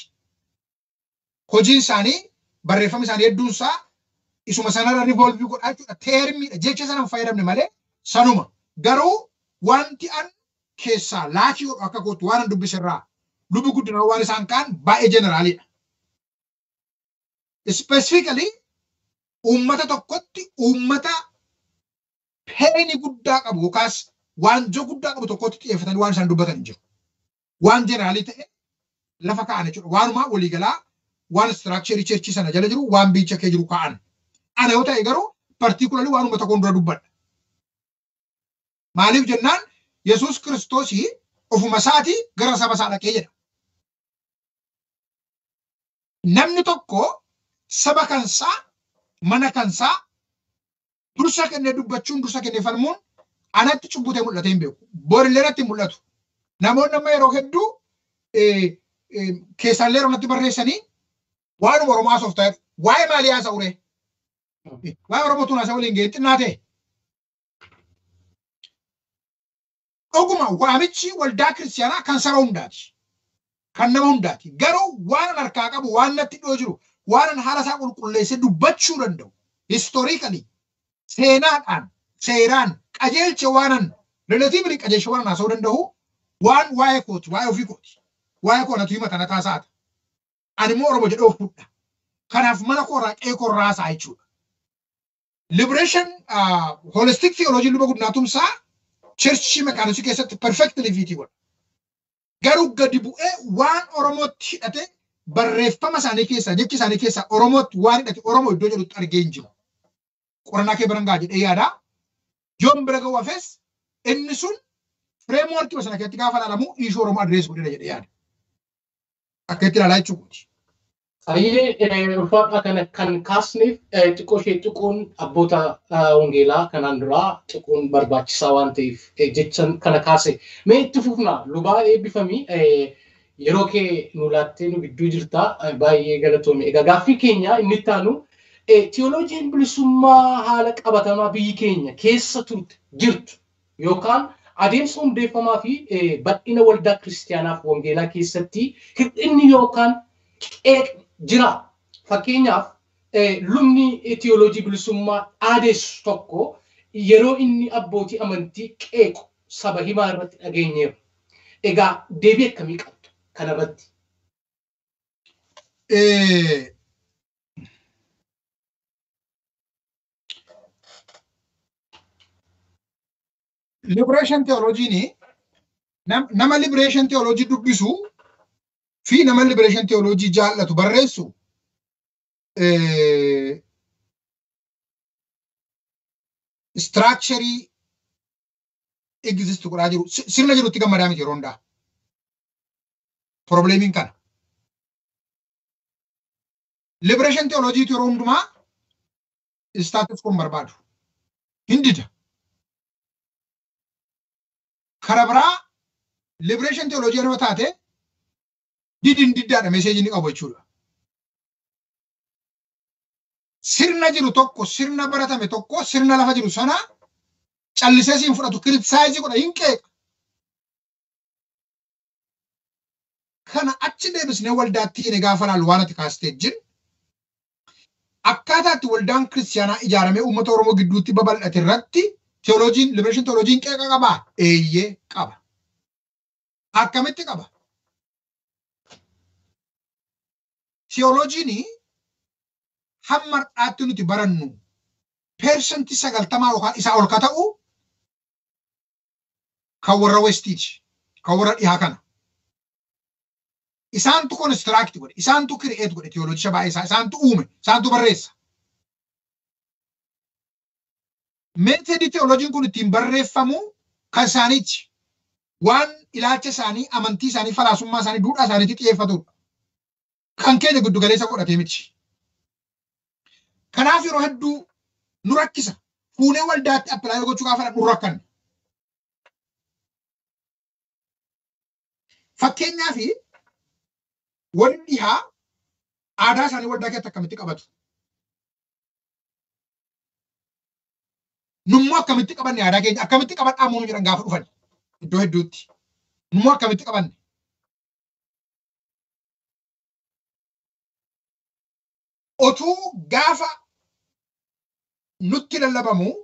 Hojiin isaanii, barreeffama isaanii hedduun isaa isuma sanarra revolve godhaa jechuudha. Termiidha, jecha sana hin fayyadamne malee sanuma. Garuu wanti an keessaa laakii godhu akka kootu waan an dubbise irraa, Lubi Guddinaa waan isaan kaan baay'ee generaliidha. Specifically uummata tokkotti, uummata painii guddaa qabu yookaas waanjoo guddaa qabu tokkotti xiyyeeffatanii waan isaan dubbatan hin jiru. Waan generalii ta'e lafa kaa'an jechuudha. Waanuma waliigalaa, waan structurii churchii sana jala jiru, waan biyya kee jiru kaa'an. Ana yoo ta'e garuu particularly waan uummata koon dura dubbadha. Maaliif jennaan, Yesuus Kiristoosii ofuma isaatii gara saba isaa dhaqee jedha. Namni tokko saba kansaa, mana kansaa dursa kennee dubbachuun, dursa kennee falmuun anatti cubbutee mul'atee hin beeku. Borillee irratti hin mul'atu. Namoonni amma yeroo hedduu keessaallee yeroo natti barreessanii waanuma Oromoo haasoof ta'e, waa'ee maalii haasa'u ree? Waa'ee Oromoo tun haasa'u waliin ga'ee xinnaa ta'e. Dhuguma waamichi waldaa kiristaanaa kan saba hundaati. Kan nama hundaati. Garuu waan an harkaa qabu, waan natti dhiyoo jiru, waan an haala isaa qulqulleessee dubbachuu danda'u, historically, seenaadhaan, seeraan qajeelche, waan an relatively qajeelche, waan an haasa'uu danda'u waan waa'ee kooti, waa'ee ofii kooti. Waa'ee koo natu himata, na taasaata. Ani immoo Oromoo jedhee of fudha. Kanaaf mana koorraa, qe'ee koorraa haasa'a jechuudha. Liberation holistic theology Luba Guddinaa Tumsaa churchii Mekaanisii keessatti perfectly fit godha. Garuu gadi bu'ee waan Oromootti hidhate, barreeffama isaanii keessaa, jechi isaanii keessaa Oromootti waan hidhate, Oromoo iddoo jedhutti argee hin jiru. Qorannaa kee biran ga'a jedhee yaada. Yoon bira ga'u hafes, inni sun frameworkii sana keessatti gaafa ilaalamu issue Oromoo address godheera jedhee yaada. Akka itti ilaalaa jechuudha. Baay'ee ulfaadhaa. Kana kan kaasneef xiqqoo ishee xiqqoon abboota wangeelaa kanaan duraa xiqqoon barbaachisaa waan ta'eef jechan kana kaase. Mee itti fufna, lubaa eebbifamii, yeroo kee nu laattee nu gidduu jirta, baay'ee galatoome. Egaa gaaffii keenya inni itti aanu, tiyooloojiin bilisummaa haala qabatamaa biyyi keenya keessa turte, jirtu yookaan adeemsa hundeeffamaa fi bal'ina waldaa kiristaanaaf wangeelaa keessatti hir'inni yookaan qeeqni jira. Fakkeenyaaf lubni tiyooloojii bilisummaa dhaadeessu tokko yeroo inni abbootii amantii qeequ saba himaa irratti dhageenyeera. Egaa deebii akkamii qabdu kanarratti? Liberation theology, nama liberation theology dubbisu fi nama liberation theology jaallatu barreessu structure exist godhaa jiru, sirna jirutti gammadaa miti yeroo hundaa. Problemiin kana. Liberation theology yeroo hundumaa status quo barbaadu. Hin dida. Kara biraa liberation theology yeroo taate Didin diddaadha message inni qabu jechuudha. Sirna jiru tokko, sirna baratame tokko, sirna lafa jiru sana callisee siin fudhatu, criticize godha, hin qeeqa. Kana achi deebisnee waldaatti hin gaafa laalu waan ati kaastee jiru. Akkaataa itti waldaan kiristiyaanaa ijaaramee uummata Oromoo gidduutti babal'ate irratti teolojiin, liberation teolojiin qeeqa qabaa? Eeyyee qaba. Akkamitti qaba? Teolojiin hamma har'aatti nuti barannu 90% yookaan isaa ol ka ta'u kan warra Westiiti, kan warra dhihaa kana. Isaantu construct godhe, isaantu create godhe teoloojisha baay'ee isaa, isaantu uume, isaantu barreessa. Meetodii teolojiin kun ittiin barreeffamu kan isaaniiti. Waan ilaalcha isaanii, amantii isaanii, falaasummaa isaanii, duudhaa isaaniitti xiyyeeffatudha. Kan keenya giddu galeessa godhatee miti. Kanaaf yeroo hedduu nu rakkisa. Fuunee waldaatti apply gochuu gaafa nu rakkanne. Fakkeenyaaf warri dhihaa aadaa isaanii waldaa keessatti akkamitti qabatu? Nummoo akkamitti qabanne aadaa keenya? Akkamitti qabadhaa moo nu jedhan gaafa dhufan iddoo hedduutti. Nummoo akkamitti qabanne? Otuu gaafa nutti lallabamu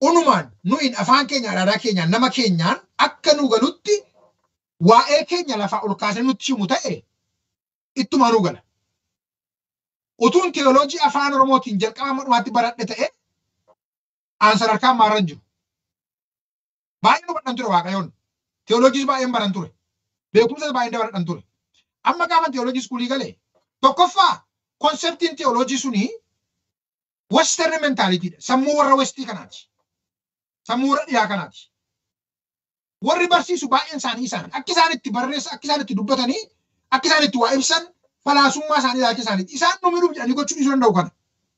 unumaan nuyin afaan keenya aadaa keenyaan nama keenyaan akka nu galutti waa'ee keenya lafaa ol kaasee nutti himu ta'e ittumaa nu gala. Utuun teoloojii afaan Oromootiin jalqaba amma dhumaatti baradhe ta'e aan sadarkaa ammaarra hin jiru. Baay'een hubadhan ture Waaqayyoon. Teoloojiis baay'een baran ture. Beekumsas baay'een dabaladhan ture. Amma gaafa teoloojii iskuulii galee tokkoffaa konseptiin teoloojii sunii western mentaalitiidha. Sammuu warra westii kanaati. Sammuu warra dhiyaa kanaati. Warri barsiisu baay'een isaanii isaan akka isaan itti barreessa, akka isaan itti dubbatanii, akka isaan itti waa ibsan falaasummaa isaanii ilaalcha isaaniiti. Isaan nu miidhuuf jedhanii gochuu dhiisuu danda'u kana.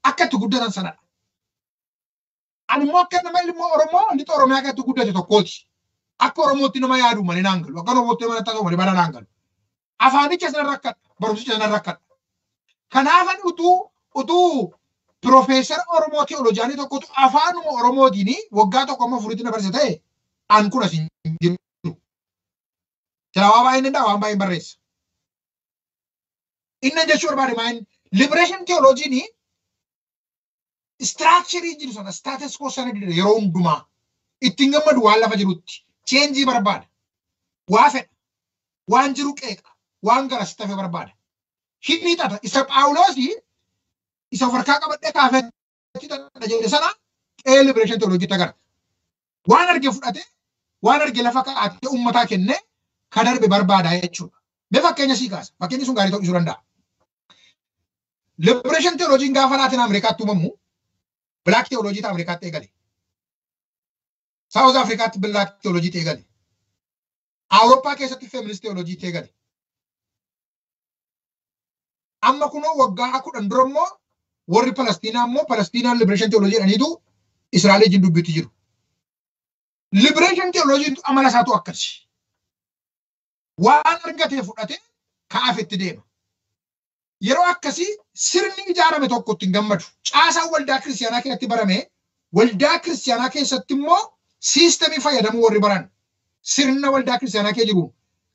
Akka itti guddatan sanadha. Ani immoo akka nama ilmoo Oromoo lixa Oromiyaa keessatti guddate tokkooti. Akka Oromootti nama yaadu malee naan galu. Akka Oromootti nama taa'u malee bara naan galu. Afaanicha sana rakkadha. Barumsicha sana rakkadha. Kanaafan utuu Piroofeesara Oromoo teolojiyaanii tokkotu afaanuma Oromootiin waggaa tokko amma afuritti na barsiisa ta'e an kun as hin jiru. Silaa waa baay'een danda'a, waan baay'een barreessa. Inni jechuu barbaade maal? Liberation teolojiin structure jiru sana status quo sana dida yeroo hundumaa ittiin gammadu waan lafa jirutti change barbaada. Waa fedha. Waan jiru qeeqa. Waan gara sitti hafe barbaada. Hin hiixata. Isa Phaawuloosii isa of harkaa qabadhee kaafetti xaxadha jedhe sana qe'ee liberation teolojiitti agarta. Waan arge fudhate, waan arge lafa kaa'atee uummataa kennee ka darbe barbaada jechuudha. Mee fakkeenya sii kaasa. Fakkeenyi sun gaarii ta'uu dhiisuu danda'a. Liberation teolojiin gaafa Laatin Ameerikaatti uumamu Black teolojiitu Ameerikaatti eegale. South Afrikaatti Black teolojiitu eegale. Awurooppaa keessatti feminist teolojiitu eegale. Amma kunoo waggaa 10 dura immoo warri Palestiinaa immoo Palestiinaan Liberation Theology jedhaniitu Israa'el wajjin dubbiitti jiru. Liberation Theology amala isaatu akkasi. Waan argate fudhate ka'aaf itti deema. Yeroo akkasii sirni ijaarame tokko ittiin gammadu. Caasaan waldaa kiristiyaanaa keessatti barame, waldaa kiristiyaanaa keessatti immoo siistemii fayyadamuu warri baran. Sirna waldaa kiristiyaanaa keessa jiruun,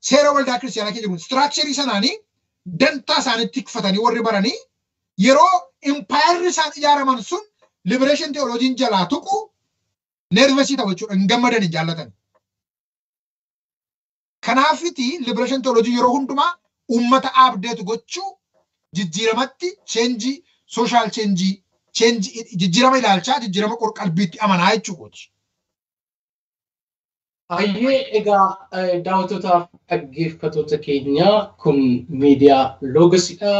seera waldaa kiristiyaanaa keessa jiruun, istiraakcharii sanaanii dantaa isaanii tikfatanii warri baranii yeroo impaayerri isaan ijaaraman sun liberation theologiin jalaa tuqu nervesii ta'u jechuudha. Hin gammadan, hin jaallatan. Kanaafiti liberation theology yeroo hundumaa uummata update gochuu jijjiiramatti change, social change, change jijjiirama ilaalchaa, jijjiirama qorqalbiitti amanaa jechuudha. Hayyee egaa daawwattootaaf dhaggeeffattoota keenya kun miidiyaa Loogasidha.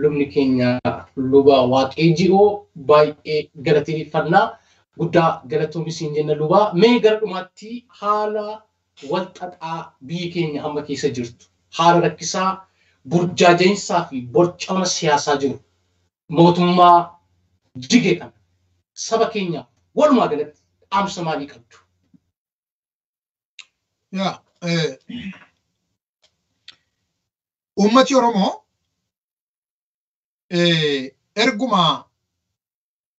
Lubni keenya luba Waaqee Ji'oo baay'ee galateeffannaa guddaa galatoomi siin jenna lubaa. Mee gara dhumaatti haala wal xaxaa biyyi keenya amma keessa jirtu, haala rakkisaa burjaajeensaa fi borcama siyaasaa jiru mootummaa jige kana saba keenya walumaa galatti dhaamsa maalii qabdu? Yaa Uummati Oromoo erguma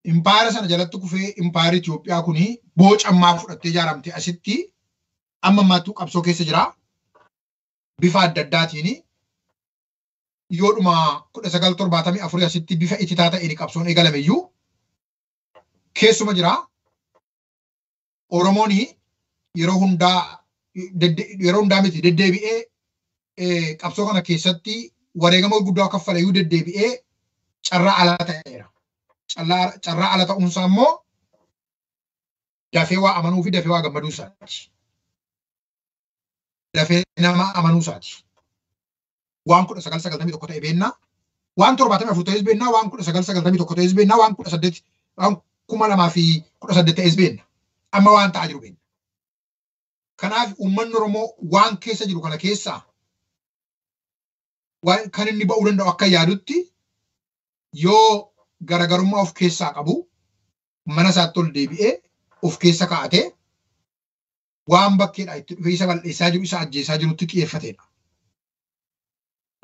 impaayera sana jalatti kufee impaayerri Itoophiyaa kuni boocammaa fudhattee ijaaramte asitti amma ammaattuu qabsoo keessa jira. Bifa adda addaatiin yoodhuma 1974 asitti bifa ititaa ta'een qabsoon eegalame iyyuu keessuma jira. Oromoon yeroo hundaa yeroo hundaa miti deddeebi'ee qabsoo kana keessatti wareegama guddaa kaffale iyyuu deddeebi'ee carraa alaa ta'eera. Carraa ala ta'uunsaa immoo dafee waa amanuu fi dafee waa gammaduu isaati. Dafee nama amanuu isaati. Waan 1991 ta'e beennaa, waan 74 ta'es beennaa, waan 1991 ta'es beennaa, waan 18 waan 2018 ta'es beenna. Amma waan ta'aa jiru beenna. Kanaaf uummanni Oromoo waan keessa jiru kana keessaa waan kan inni ba'uu danda'u akka yaadutti yoo garagarummaa of keessaa qabu mana isaatti ol deebi'ee of keessa kaa'atee waan bakkeedha itti dhufee isa bal'eessaa jiru isa ajjeesaa jirutti xiyyeeffatedha.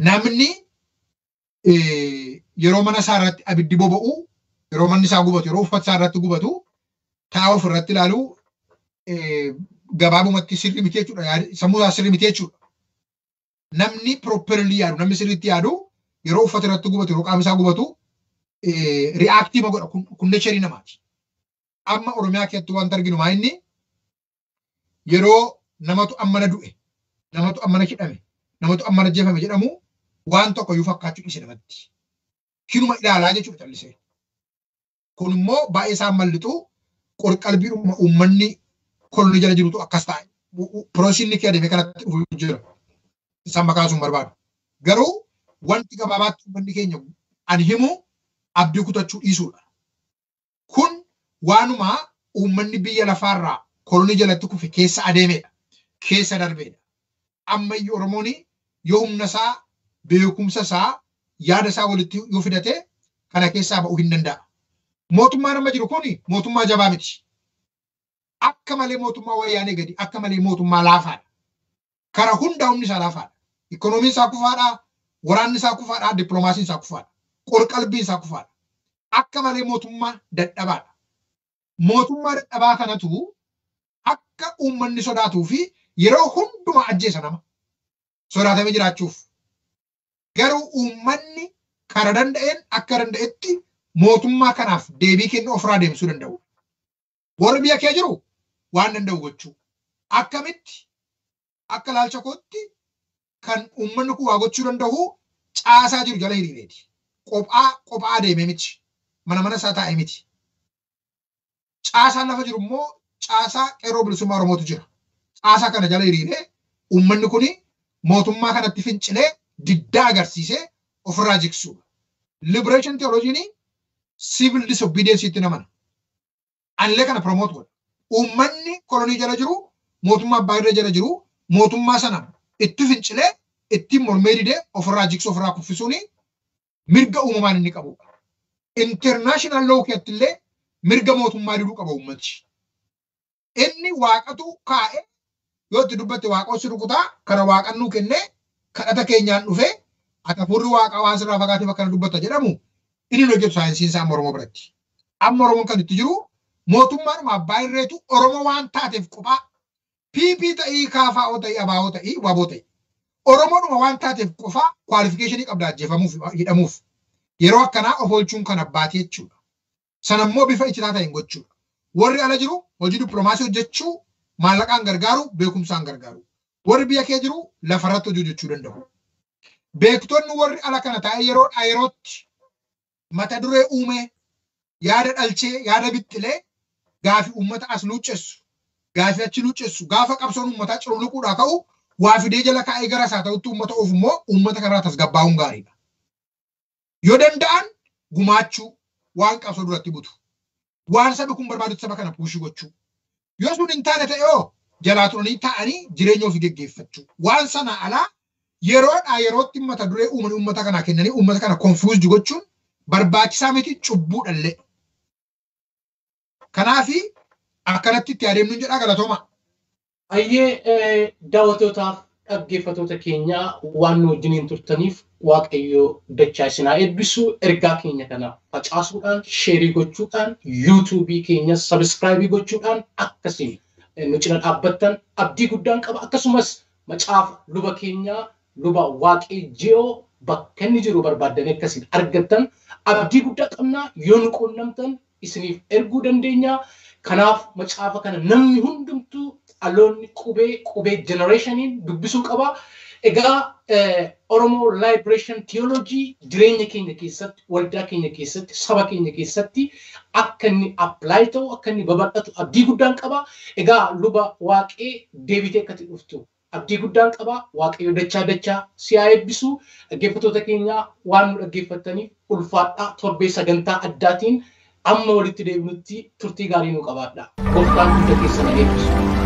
Namni yeroo mana isaa irratti abiddi boba'u, yeroo manni isaa gubatu, yeroo uffata isaa irratti gubatu, taa'aa of irratti ilaalu gabaabumatti sirri miti jechuudha. Sammuu isaa sirri miti jechuudha. Namni properly yaadu, namni sirriitti yaadu yeroo uffata irratti gubatu, yeroo qaama isaa gubatu react godha kun nature namaati. Amma Oromiyaa keessatti wanta arginu maa inni yeroo namatu ammana du'e, namatu ammana hidhame, namatu ammana ajjeefame jedhamu waan tokko iyyuu fakkaachuu dhiise namatti. Hinuma ilaalaa jechuudha callisee. Kun immoo baay'ee isaan mallixu qorqalbiidhuma uummanni kolonii jala jirutu akkas taa'e. Piroosiinni kee adeemee kanatti dhufu jira. Isaan maqaa sun barbaadu. Garuu wanti gabaabaatti uummanni keenya ani himu abdii kutachuu dhiisuudha. Kun waanuma uummanni biyya lafaarraa kolonii jalatti kufe keessa adeemedha. Keessa darbeedha. Ammayyuu Oromoon yoo humna isaa, beekumsa isaa, yaada isaa walitti yoo fidate kana keessaa ba'uu hin danda'a. Mootummaan amma jiru kun mootummaa jabaa miti. Akka malee mootummaa wayyaanee gadi, akka malee mootummaa laafaadha. Kara hundaa humni isaa laafaadha. Ikoonomiin isaa kufaadha, waraanni isaa kufaadha, dippiloomaasiin isaa kufaadha, qorqalbiin isaa kufaadha. Akka malee mootummaa dadhabaadha. Mootummaa dadhabaa kanatu akka uummanni sodaatuu fi yeroo hundumaa ajjeesa nama sodaatamee jiraachuuf. Garuu uummanni kara danda'een akka danda'etti mootummaa kanaaf deebii kennuu ofirraa deemsuu danda'u. Warri biyya kee jiru waan danda'u gochuu. Akkamitti akka ilaalcha kootti kan uummanni kun waa gochuu danda'u caasaa jiru jala hiriireeti. Qophaa qophaa deemee miti. Mana mana isaa taa'ee miti. Caasaan lafa jiru immoo caasaa qeerroo bilisummaa Oromootu jira. Caasaa kana jala hiriiree uummanni kun mootummaa kanatti fincilee diddaa agarsiisee ofirraa jigsuudha. Liberation theology civil disobedience itti namana. Anillee kana promote godha. Uummanni kolonii jala jiru, mootummaa abbaa irree jala jiru, mootummaa sana itti fincilee ittiin mormee didee ofirraa jigsuu ofirraa kuffisuun mirga uumamaan inni qabudha. International law keessatti illee mirga mootummaa diduu qaba uummati. Inni waaqatu kaa'e yoo itti dubbatte waaqa si rukutaa kana waaqan nuu kennee kadhata keenyaan dhufee ati hafuurri waaqaa waan sirraa fagaateef akkana dubbatta jedhamu inni nu hojjetu saayinsiin isaa amma Oromoo biratti. Amma Oromoon kan itti jiru mootummaadhuma abbaa irreetu Oromoo waan taateef qophaa PP ta'ii KFO ta'ii ABO ta'ii WBO ta'ii Oromoodhuma waan taateef qofaa qualification qabda ajjeefamuuf hidhamuuf yeroo akkanaa of oolchuun kan abbaati jechuudha. Sana immoo bifa iccitaa ta'een gochuudha. Warri ala jiru hojii dippiloomaasii hojjechuu maallaqaan gargaaru beekumsaan gargaaru. Warri biyya kee jiru lafarratti hojii hojjechuu danda'u. Beektonni warri ala kana taa'ee yeroodhaa yerootti mata duree uumee yaada dhalchee yaada bixxilee gaafi uummata as luuccessu gaafi achi luuccessu gaafa qabsoon uummataa cululuquudhaa ka'u waa fidee jala kaa'ee gara isaa ta'utti uummata oofu immoo uummata kanarraa tasgabbaa'uun gaariidha. Yoo danda'an gumaachuu waan qabsoo duratti butu. Waan sabi kun barbaadutti saba kana push gochuu. Yoo sun hin taane ta'e hoo jalaa turanii taa'anii jireenya ofii geggeeffachuu. Waan sana alaa yeroodhaa yerootti mata duree uumanii uummata kanaa kennanii uummata kana confused gochuun barbaachisaa miti cubbuudhallee. Kanaafi akkanatti itti adeemnu jedhaa galatooma. Ayyee daawwattootaaf Dhaggeeffattoota keenya, waan nu wajjiniin turtaniif Waaqayyo dachaa isin haa eebbisu. Ergaa keenya kana facaasuudhaan, share gochuudhaan, YouTubeii keenya subscribe gochuudhaan akkasiin nu cina dhaabbattan abdii guddaan qaba. Akkasumas macaafa luba keenyaa, luba Waaqee Ji'oo, bakka inni jiru barbaaddanii akkasiin argattan abdii guddaa qabna. Yoo nu quunnamtan isiniif erguu dandeenya. Kanaaf macaafa kana namni hundumtuu, dhaloonni qubee, qubee generationiin dubbisuu qaba. Egaa Oromoo Liberation Theology jireenya keenya keessatti, waldaa keenya keessatti, saba keenya keessatti akka inni apply ta'u, akka inni babal'atu abdii guddaan qaba. Egaa luba Waaqee, deebitee akkati dhuftu abdii guddaan qaba. Waaqayyo dachaa dachaa si haa eebbisu. Dhaggeeffattoota keenya, waan nu dhaggeeffattaniif ulfaadhaa. Torbee sagantaa addaatiin amma walitti deebinutti turtii gaarii nu qabaadha. Gooftaan hunda keessan haa eebbisu.